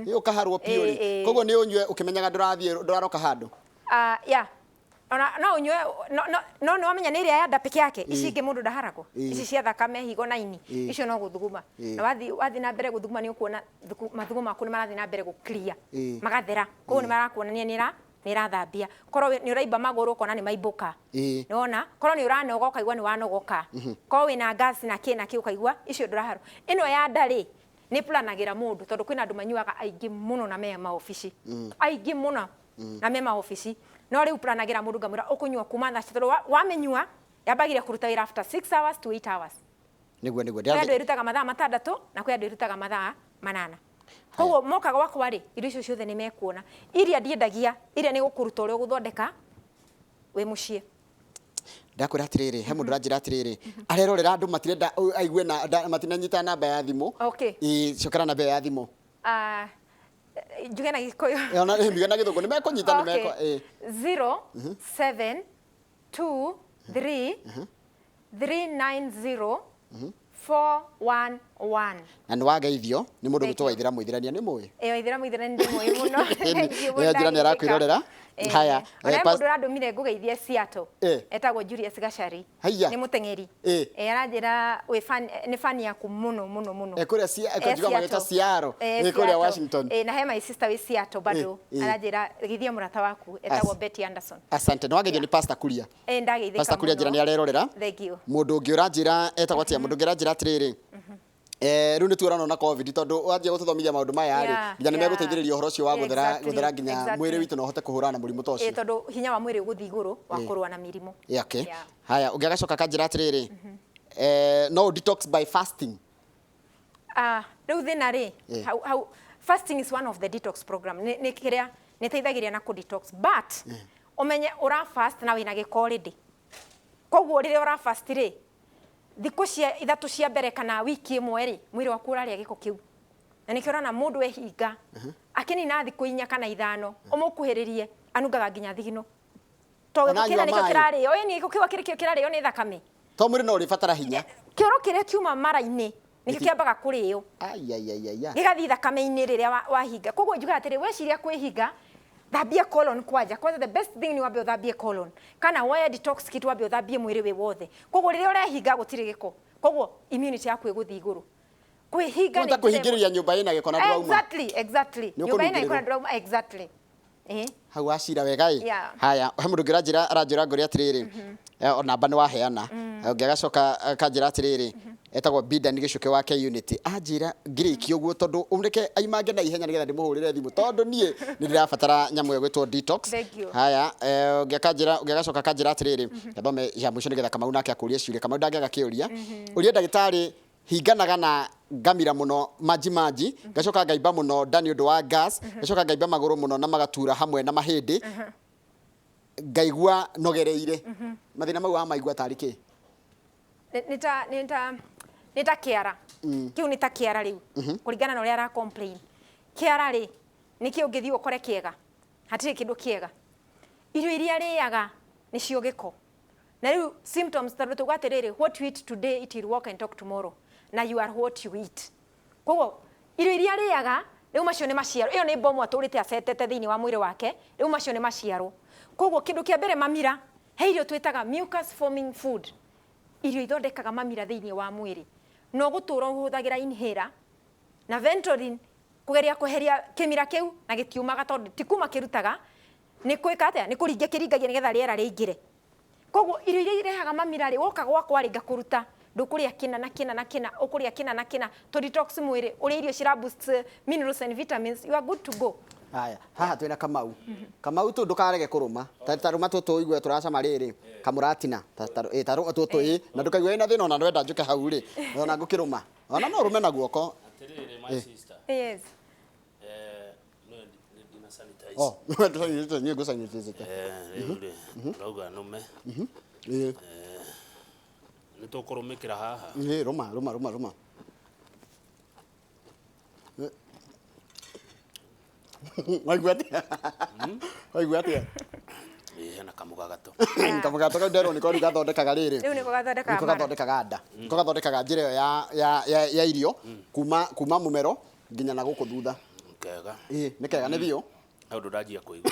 ĩ ũkaharwo piũ rĩ, koguo nĩ ũnyue ũkĩmenyaga ndũrathiĩ ndũraroka handũ. Ah, yeah. Ona no ũnyue no no no nĩ wamenya nĩ ĩrĩa ya nda peke yake, ici ingĩ mũndũ ndaharagwo. Ici cia thakame, higo na ini, icio no gũthuguma. Na wathiĩ na mbere gũthuguma nĩ ũkuona mathugumo maku nĩ marathiĩ na mbere gũ clear. Magathera. Koguo nĩ marakuonania nĩ nĩ ĩrathambia. Korwo nĩ ũraimba magũrũ ũkona nĩ maimbũka. Nĩ wona? Korwo nĩ ũranoga ũkaigua nĩ wanogoka. Korwo wĩna gas na kĩ na kĩ ũkaigua icio ndũraharwo. Ĩno ya nda rĩ, nĩ planagĩra mũndũ tondũ kwĩna andũ manyuaga aingĩ mũno na me maobici. Aingĩ mũno na me maobici. No rĩu planagĩra mũndũ ngamwĩra ũkũnyua kuma thaa tondũ wamĩnyua yambagia kũruta wĩra after 6 hours to 8 hours. Nĩguo nĩguo. Kwĩ andũ ĩrutaga mathaa 6 na kwĩ andũ ĩrutaga mathaa 8. Koguo moka gwakwa rĩ, indo icio ciothe nĩ mekuona. Iria ndiendagia, iria nĩ gũkũruta ũrĩa ũgũthondeka wĩ mũciĩ. Ndakwĩra atĩrĩrĩ, he mũndũ ũranjĩra atĩrĩrĩ, arerorera andũ matirenda aigue na matinanyita namba ya thimũ. Okay. Ĩĩ, cokera namba ĩyo ya thimũ. Ah, njuge na Gĩkũyũ. Ona njuge na Gĩthũngũ nĩ mekũnyita nĩ mekũ. 0 7 2 3 3 9 0 4 1 1. Na nĩ wageithio nĩ mũndũ Thank gwĩtwo you. Waithĩra Mũithĩrania, nĩ mũĩ? Ĩyo Waithĩra Mũithĩrania nĩ ndĩmũĩ mũno. Thank you mũno. Njĩra nĩ arakwĩrorera. Haya, Ona he mũndũ ũrandũmire ngũgeithie Seattle. Etagwo Julius Gachari. Haiya. Nĩ mũteng'eri. Aranjĩra wĩ fan, nĩ fan yaku mũno mũno mũno. Kũrĩa kũnjiga magĩta Seattle. Kũrĩa Seattle. Washington. Na he my sister wĩ Seattle bado. Aranjĩra geithia mũrata waku etagwo Betty Anderson. Asante. Nĩ wageithio nĩ Pastor Kuria. Ndageithĩka Pastor Kuria njĩra nĩ arerorera. Thank you. Mũndũ ũngĩ ũranjĩra etagwo atĩa? Mũndũ ũngĩ ũranjĩra atĩrĩrĩ, rĩu nĩ tuorana na COVID tondũ wanjia gũtũthomithia maũndũ maya rĩ, nginya nĩ megũteithĩrĩria ũhoro ũcio wa gũthera gũthera nginya mwĩrĩ witũ na ũhote kũhũrana na mũrimũ ta ũcio. Tondũ hinya wa mwĩrĩ ũgũthiĩ igũrũ wa kũrũa na mĩrimũ. Okay. Haya, ũngĩ agacoka akanjĩra atĩrĩrĩ, no detox by fasting. Ah, rĩu thĩna rĩ, hau fasting is one of the detox program. Nĩ kĩrĩa nĩ ĩteithagĩrĩria na kũ detox, but ũmenye ũra fast na wĩna gĩko already. Koguo rĩrĩa ũra fast rĩ, thikũ cia 3 cia mbere kana wiki 1 rĩ, mwĩrĩ waku ũrarĩa gĩko kĩu. Na nĩkĩo ũrona mũndũ ehinga akĩnina thikũ 4 kana 5, ũmũkuhĩrĩrie anungaga nginya thigino. Tondũ Ona gĩko kĩrĩa anyua nĩkĩo maĩ. kĩrarĩo, ĩni gĩko kĩu akĩrĩ kĩo kĩrarĩo nĩ thakame. To mwĩrĩ no ũrĩbatara hinya. Kĩoro kĩrĩa kiuma mara-inĩ nĩkĩo kĩambaga kũrĩo. Ai ai ai ai. Gĩgathiĩ thakame-inĩ rĩrĩa wahinga. Koguo njugaga atĩrĩ, weciria kwĩhinga, thambia colon kwanja. Kwanza the best thing nĩ wambe ũthambie colon. Kana woe detox kit wambe ũthambie mwĩrĩ wĩ wothe. Koguo rĩrĩa ũrehinga gũtirĩ gĩko. Koguo immunity yaku ĩgũthiĩ igũrũ. Kwĩhinga nĩ kwĩhingĩrĩria nyũmba ĩna gĩko na ndũrauma. Exactly, exactly. Nyũmba ĩna gĩko na ndũrauma, exactly. Hau wacira wega ĩ. Haya, he mũndũ ũngĩ ũranjĩra aranjĩra ngũria atĩrĩrĩ, o namba nĩ waheana. Ũngĩ agacoka akanjĩra atĩrĩrĩ, etagwo Bidan Gĩcuke wa K Unity. Anjĩra ngĩrĩkie ũguo tondũ ũreke aimange na ihenya nĩgetha ndĩmũhũrĩre thimũ tondũ niĩ nĩ ndĩrabatara nyamũ ĩyo ĩgwĩtwo detox. Thank you. Haya, ũngĩ akanjĩra ũngĩ agacoka akanjĩra atĩrĩrĩ, gathome ya mũico nĩgetha Kamau nake akũrie ciũria. Kamau ndangĩaga kĩũria. Ũria ndagĩtarĩ, hinganaga na ngamira mũno maji maji, ngacoka ngaimba mũno nda nĩ ũndũ wa gas, ngacoka ngaimba magũrũ mũno na magatura hamwe na mahĩndĩ, ngaigua nogereire. Mathĩna mau wamaigua tarĩ kĩ? Nĩ ta kĩara. Kĩu nĩ ta kĩara rĩu. Kũringana na ũrĩa ara complain. Kĩara rĩ, nĩ kĩ ũngĩthiĩ ũkore kĩega? Hatirĩ kĩndũ kĩega. Irio iria arĩaga nĩcio gĩko. Na rĩu symptoms tondũ tuga atĩrĩrĩ, what you eat today it will walk and talk tomorrow. Na you are what you eat. Koguo irio iria arĩaga rĩu macio nĩ maciaro. Ĩyo nĩ bomu atũrĩte acetete thĩinĩ wa mwĩrĩ wake, rĩu macio nĩ maciaro. Koguo kĩndũ kĩa mbere mamira, he irio twĩtaga mucus forming food. Irio ithondekaga mamira thĩinĩ wa mwĩrĩ. No gũtũra ũhũthagĩra inhaler na Ventolin kũgeria kweheria kĩmira kĩu na gĩtiumaga tondũ ti kuma kĩrutaga, nĩ kwĩka atĩa? Nĩ kũringia kĩringagia nĩgetha rĩera rĩingĩre. Koguo irio iria irehaga mamira rĩ, woka gwakwa rĩ ngakũruta, ndũkũrĩa kĩna na kĩna na kĩna, ũkũrĩa kĩna na kĩna, to detox mwĩrĩ, ũrĩe irio cira boost minerals and vitamins, you are good to go. Haya, haha twĩna Kamau. Kamau tu ndũkarege kũrũma. Ta rũma tũtũ ũigue tũracama rĩrĩ, kamũratina. Ta rũma tũtũ ĩ, na ndũkaigue wĩna thĩna ona ndwenda njũke hau rĩ, ona ngũkĩrũma. Ona no ũrũme na guoko. Atĩrĩrĩ my sister. Yes. No sanitize. Oh, niĩ ngũ-sanitize-te. Rĩu rĩ, tũrauga nũme. Ĩĩ. Nĩ tũkũrũmĩkĩra haha. Ĩĩ, rũma rũma rũma rũma. Waigua atĩa? Waigua atĩa? Ĩĩ, hena kamũgagato. Kamũgato kau nderwo nĩko rĩu gathondekaga rĩrĩ. Rĩu nĩko gathondekaga Nĩko mara. gathondekaga nda. Nĩko gathondekaga njĩra ĩyo ya irio kuma mũmero nginya na gũkũ thutha. Kega. Ĩĩ, nĩ kega nĩ biũ. He ũndũ ndanjia kũigua.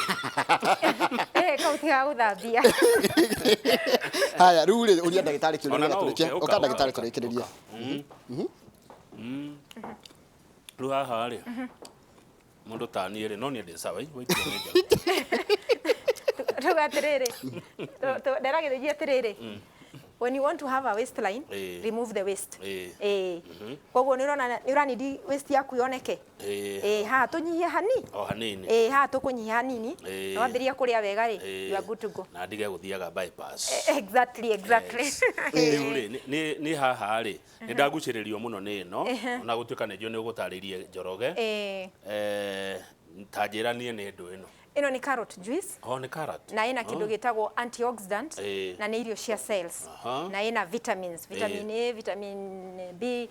Kau tiga gũthambia. Haya, rĩu rĩ ũria ndagĩtarĩ kĩũria Ona nĩgetha no tũrĩkie. ũke, ũka, Ũka ũka, ndagĩtarĩ ũka, tũrĩkĩrĩrie. ũka. Rĩu haha rĩ, mũndũ ta niĩ rĩ, no niĩ ndĩ sawa, waitirwo nĩ njara. Tuga atĩrĩrĩ, nderagĩthĩnjia atĩrĩrĩ, when you want to have a waistline, remove the waist. Ĩĩ. Koguo nĩ ũrona nĩ ũranidi waist yaku yoneke. Ĩĩ. Ĩĩ, haha tũnyihie hani. O hanini. Ĩĩ, haha tũkũnyihia hanini. Ĩĩ. Na wambĩrĩria kũrĩa wega rĩ, Ĩĩ. you are good to go. Na ndige gũthiaga bypass. Exactly, exactly. Yes. Rĩu rĩ, nĩ haha rĩ, nĩ ndagucĩrĩrio mũno nĩ ĩno, ona gũtuĩka nĩ njũĩ nĩ ũgũtarĩrie Njoroge. Ĩĩ. Ta njĩra niĩ nĩ ndũ ĩno. Ĩno nĩ carrot juice. Oh, nĩ carrot. Na ĩna kĩndũ gĩtagwo antioxidant Ĩĩ. na nĩ irio cia cells. Aha. Na ĩna vitamins, vitamin A, vitamin B,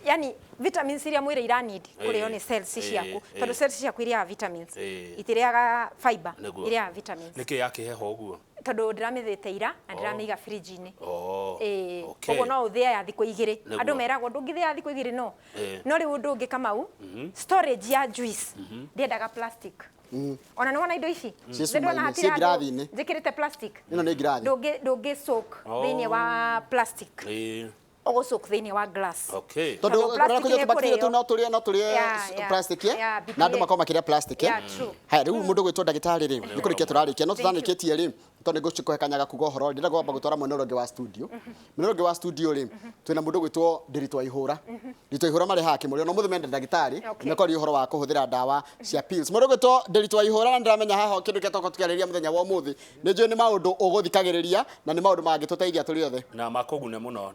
yani vitamins iria mwĩrĩ ira need kũrĩo nĩ cells ciaku, tondũ cells ciaku irĩaga vitamins, itirĩaga fiber, Nĩguo. irĩaga vitamins. Nĩkĩ yakĩheha ũguo? Tondũ ndĩramĩthĩte ira na ndĩramĩiga fridge-inĩ. Oh, Ĩĩ, okay. koguo no ũthĩe ya thikũ igĩrĩ. Nĩguo. Andũ meragwo ndũngĩthĩa thikũ igĩrĩ no. Ĩĩ. No rĩu ũndũ ũngĩ Kamau, storage ya juice ndĩendaga plastic. Ona nĩ wona indo ici? Ciĩ Nĩ ndĩrona cuma-inĩ, hatirĩ ciĩ handũ ngirathi-inĩ. njĩkĩrĩte plastic. Ĩno nĩ ngirathi. Ndũngĩ soak thĩinĩ wa plastic. Ĩĩ. Ũgũ soak thĩinĩ wa glass. Okay. Tondũ Tondũ plastic ũrĩa nĩ bacteria ĩkũrĩo. tũu no tũrĩe no tũrĩe Yeah, yeah. plastic eh? Yeah, Na andũ BPA. makorwo makĩrĩa plastic eh? Yeah, true. Haya, rĩu mũndũ gwĩtwo ndagĩtarĩ rĩ, nĩ kũrĩkia tũrarĩkia no Thank you. tũtanĩkĩtie rĩ, tondũ nĩngũkũhe kanya ga kuga ũhoro rĩ, ndĩrenda kwamba gũtwara mwena ũrĩa ũngĩ wa studio. Mwena ũrĩa ũngĩ wa studio rĩ, twĩna mũndũ gwĩtwo Ndiritu wa Ihũra. Ndiritu wa Ihũra marĩ haha kĩmũrĩ, ona ũmũthĩ menda ndagĩtarĩ, Okay. mekwaria ũhoro wa kũhũthĩra ndawa cia pills. Mũndũ gwĩtwo Ndiritu wa Ihũra na ndĩramenya haha kĩndũ kĩrĩa tũkorwo tũkĩarĩrĩria mũthenya wa ũmũthĩ, nĩ njũĩ nĩ maũndũ ũgũthikagĩrĩria na nĩ maũndũ mangĩtũteithia tũrĩ othe. Na makũgune mũno.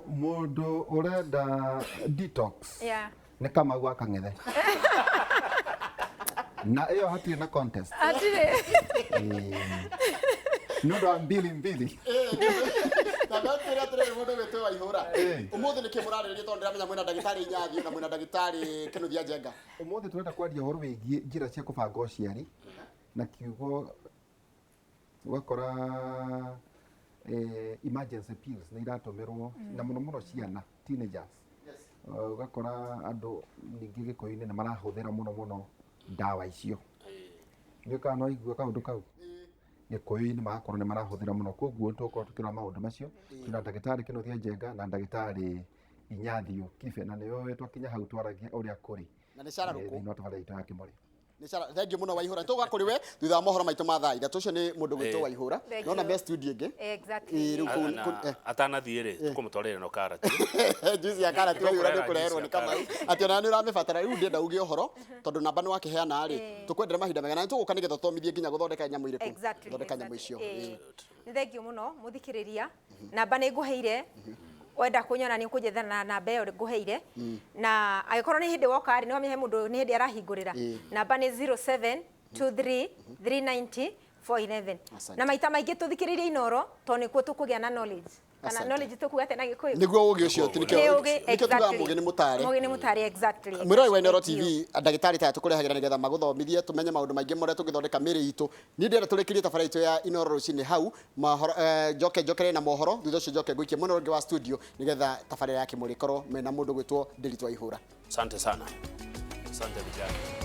Mundu urenda detox Yeah. nĩ Kamau wa Kang'ethe na ĩyo hatirĩ na contest. Hatirĩ. Nĩ ũndũ wa mbili mbili. Na ndakĩra atĩrĩrĩ mũndũ gwĩtwo Waihũra, Ĩĩ. ũmũthĩ nĩkĩ mũrarĩrĩria tondũ ndĩramenya mwĩna ndagĩtarĩ Inyathio na mwĩna ndagĩtarĩ Kĩnuthia Njenga? Ũmũthĩ tũrenda kwaria ũhoro wĩgiĩ njĩra cia kũbanga ũciari na kiugo ũgakora emergency pills nĩ iratũmĩrwo na mũno mũno ciana teenagers. Ũgakora andũ ningĩ gĩkũyũ-inĩ nĩ marahũthĩra mũno mũno ndawa icio. Nĩ kana no igue kaũndũ kau gĩkũyũ-inĩ magakorwo nĩ marahũthĩra mũno, koguo tũgũkorwo tũkĩrora maũndũ macio. Twĩna ndagĩtarĩ Kĩnuthia Njenga na ndagĩtarĩ Inyathio Kibe, na nĩwe twakinya hau twaragia ũrĩa kũrĩ Na nĩ Cara Rũkũ. Thĩinĩ wa tabarĩra itũ ya Kĩmũrĩ. Nĩ Cara, thank you mũno Waihũra. Tũgũka kũrĩ we thutha wa mohoro maitũ ma thaa ithatũ. Ũcio nĩ mũndũ gwĩtwo Ĩĩ. Waihũra. Thank Nona you. me studio ĩngĩ. Exactly. Ĩĩ, rĩu kũu- Na kũu- atanathiĩ rĩ, tũkũmũtwarĩra ĩno karati. Juice ya karati Waihũra nĩ Tũkũrehera ũkũreherwo juice nĩ ya Kamau. karati. Atĩ ona nĩ ũramĩbatara rĩu ndĩrenda uge ũhoro tondũ namba nĩ wakĩheana rĩ, tũkwendera mahinda mega na nĩ tũgũka nĩgetha ũthomithie nginya gũthondeka nyamũ irĩkũ. Exactly. Gũthondeka nyamũ Exactly. icio. Ĩĩ. Ĩĩ. Nĩ thank you mũno mũthikĩrĩria. Namba nĩ ngũheire. Wenda kũnyona nĩ ũkũnjetha na namba ĩyo ngũheire. Na angĩkorwo nĩ hĩndĩ woka rĩ, nĩ wamenya he mũndũ nĩ hĩndĩ arahingũrĩra. Ĩĩ. Namba nĩ 0723 390 411. Asante. Na maita maingĩ tũthikĩrĩrie Inooro tondũ nĩkuo tũkũgĩa na knowledge. Kana Asante. knowledge tũkuga atĩa na Gĩkũyũ? Nĩguo ũgĩ ũcio ti Nĩ nĩkĩo ũgĩ, nĩkĩo tugaga exactly. mũgĩ nĩ mũtare. Mũgĩ nĩ mũtare, exactly. Mwĩrori wa Inooro Thank you. TV, ndagĩtarĩ taya tũkũrehagĩra nĩgetha magũthomithie tũmenye maũndũ maingĩ marĩa tũngĩthondeka mĩĩrĩ itũ. Niĩ ndĩrenda tũrĩkĩrie tabarĩra itũ ya Inooro rũcinĩ hau mohoro, njoke njokere na mohoro thutha ũcio njoke ngũikie mwena ũngĩ wa studio nĩgetha tabarĩra ya Kĩmũrĩ ĩkorwo mena mũndũ gwĩtwo Ndiritu wa Ihũra. Asante sana. Asante vijana.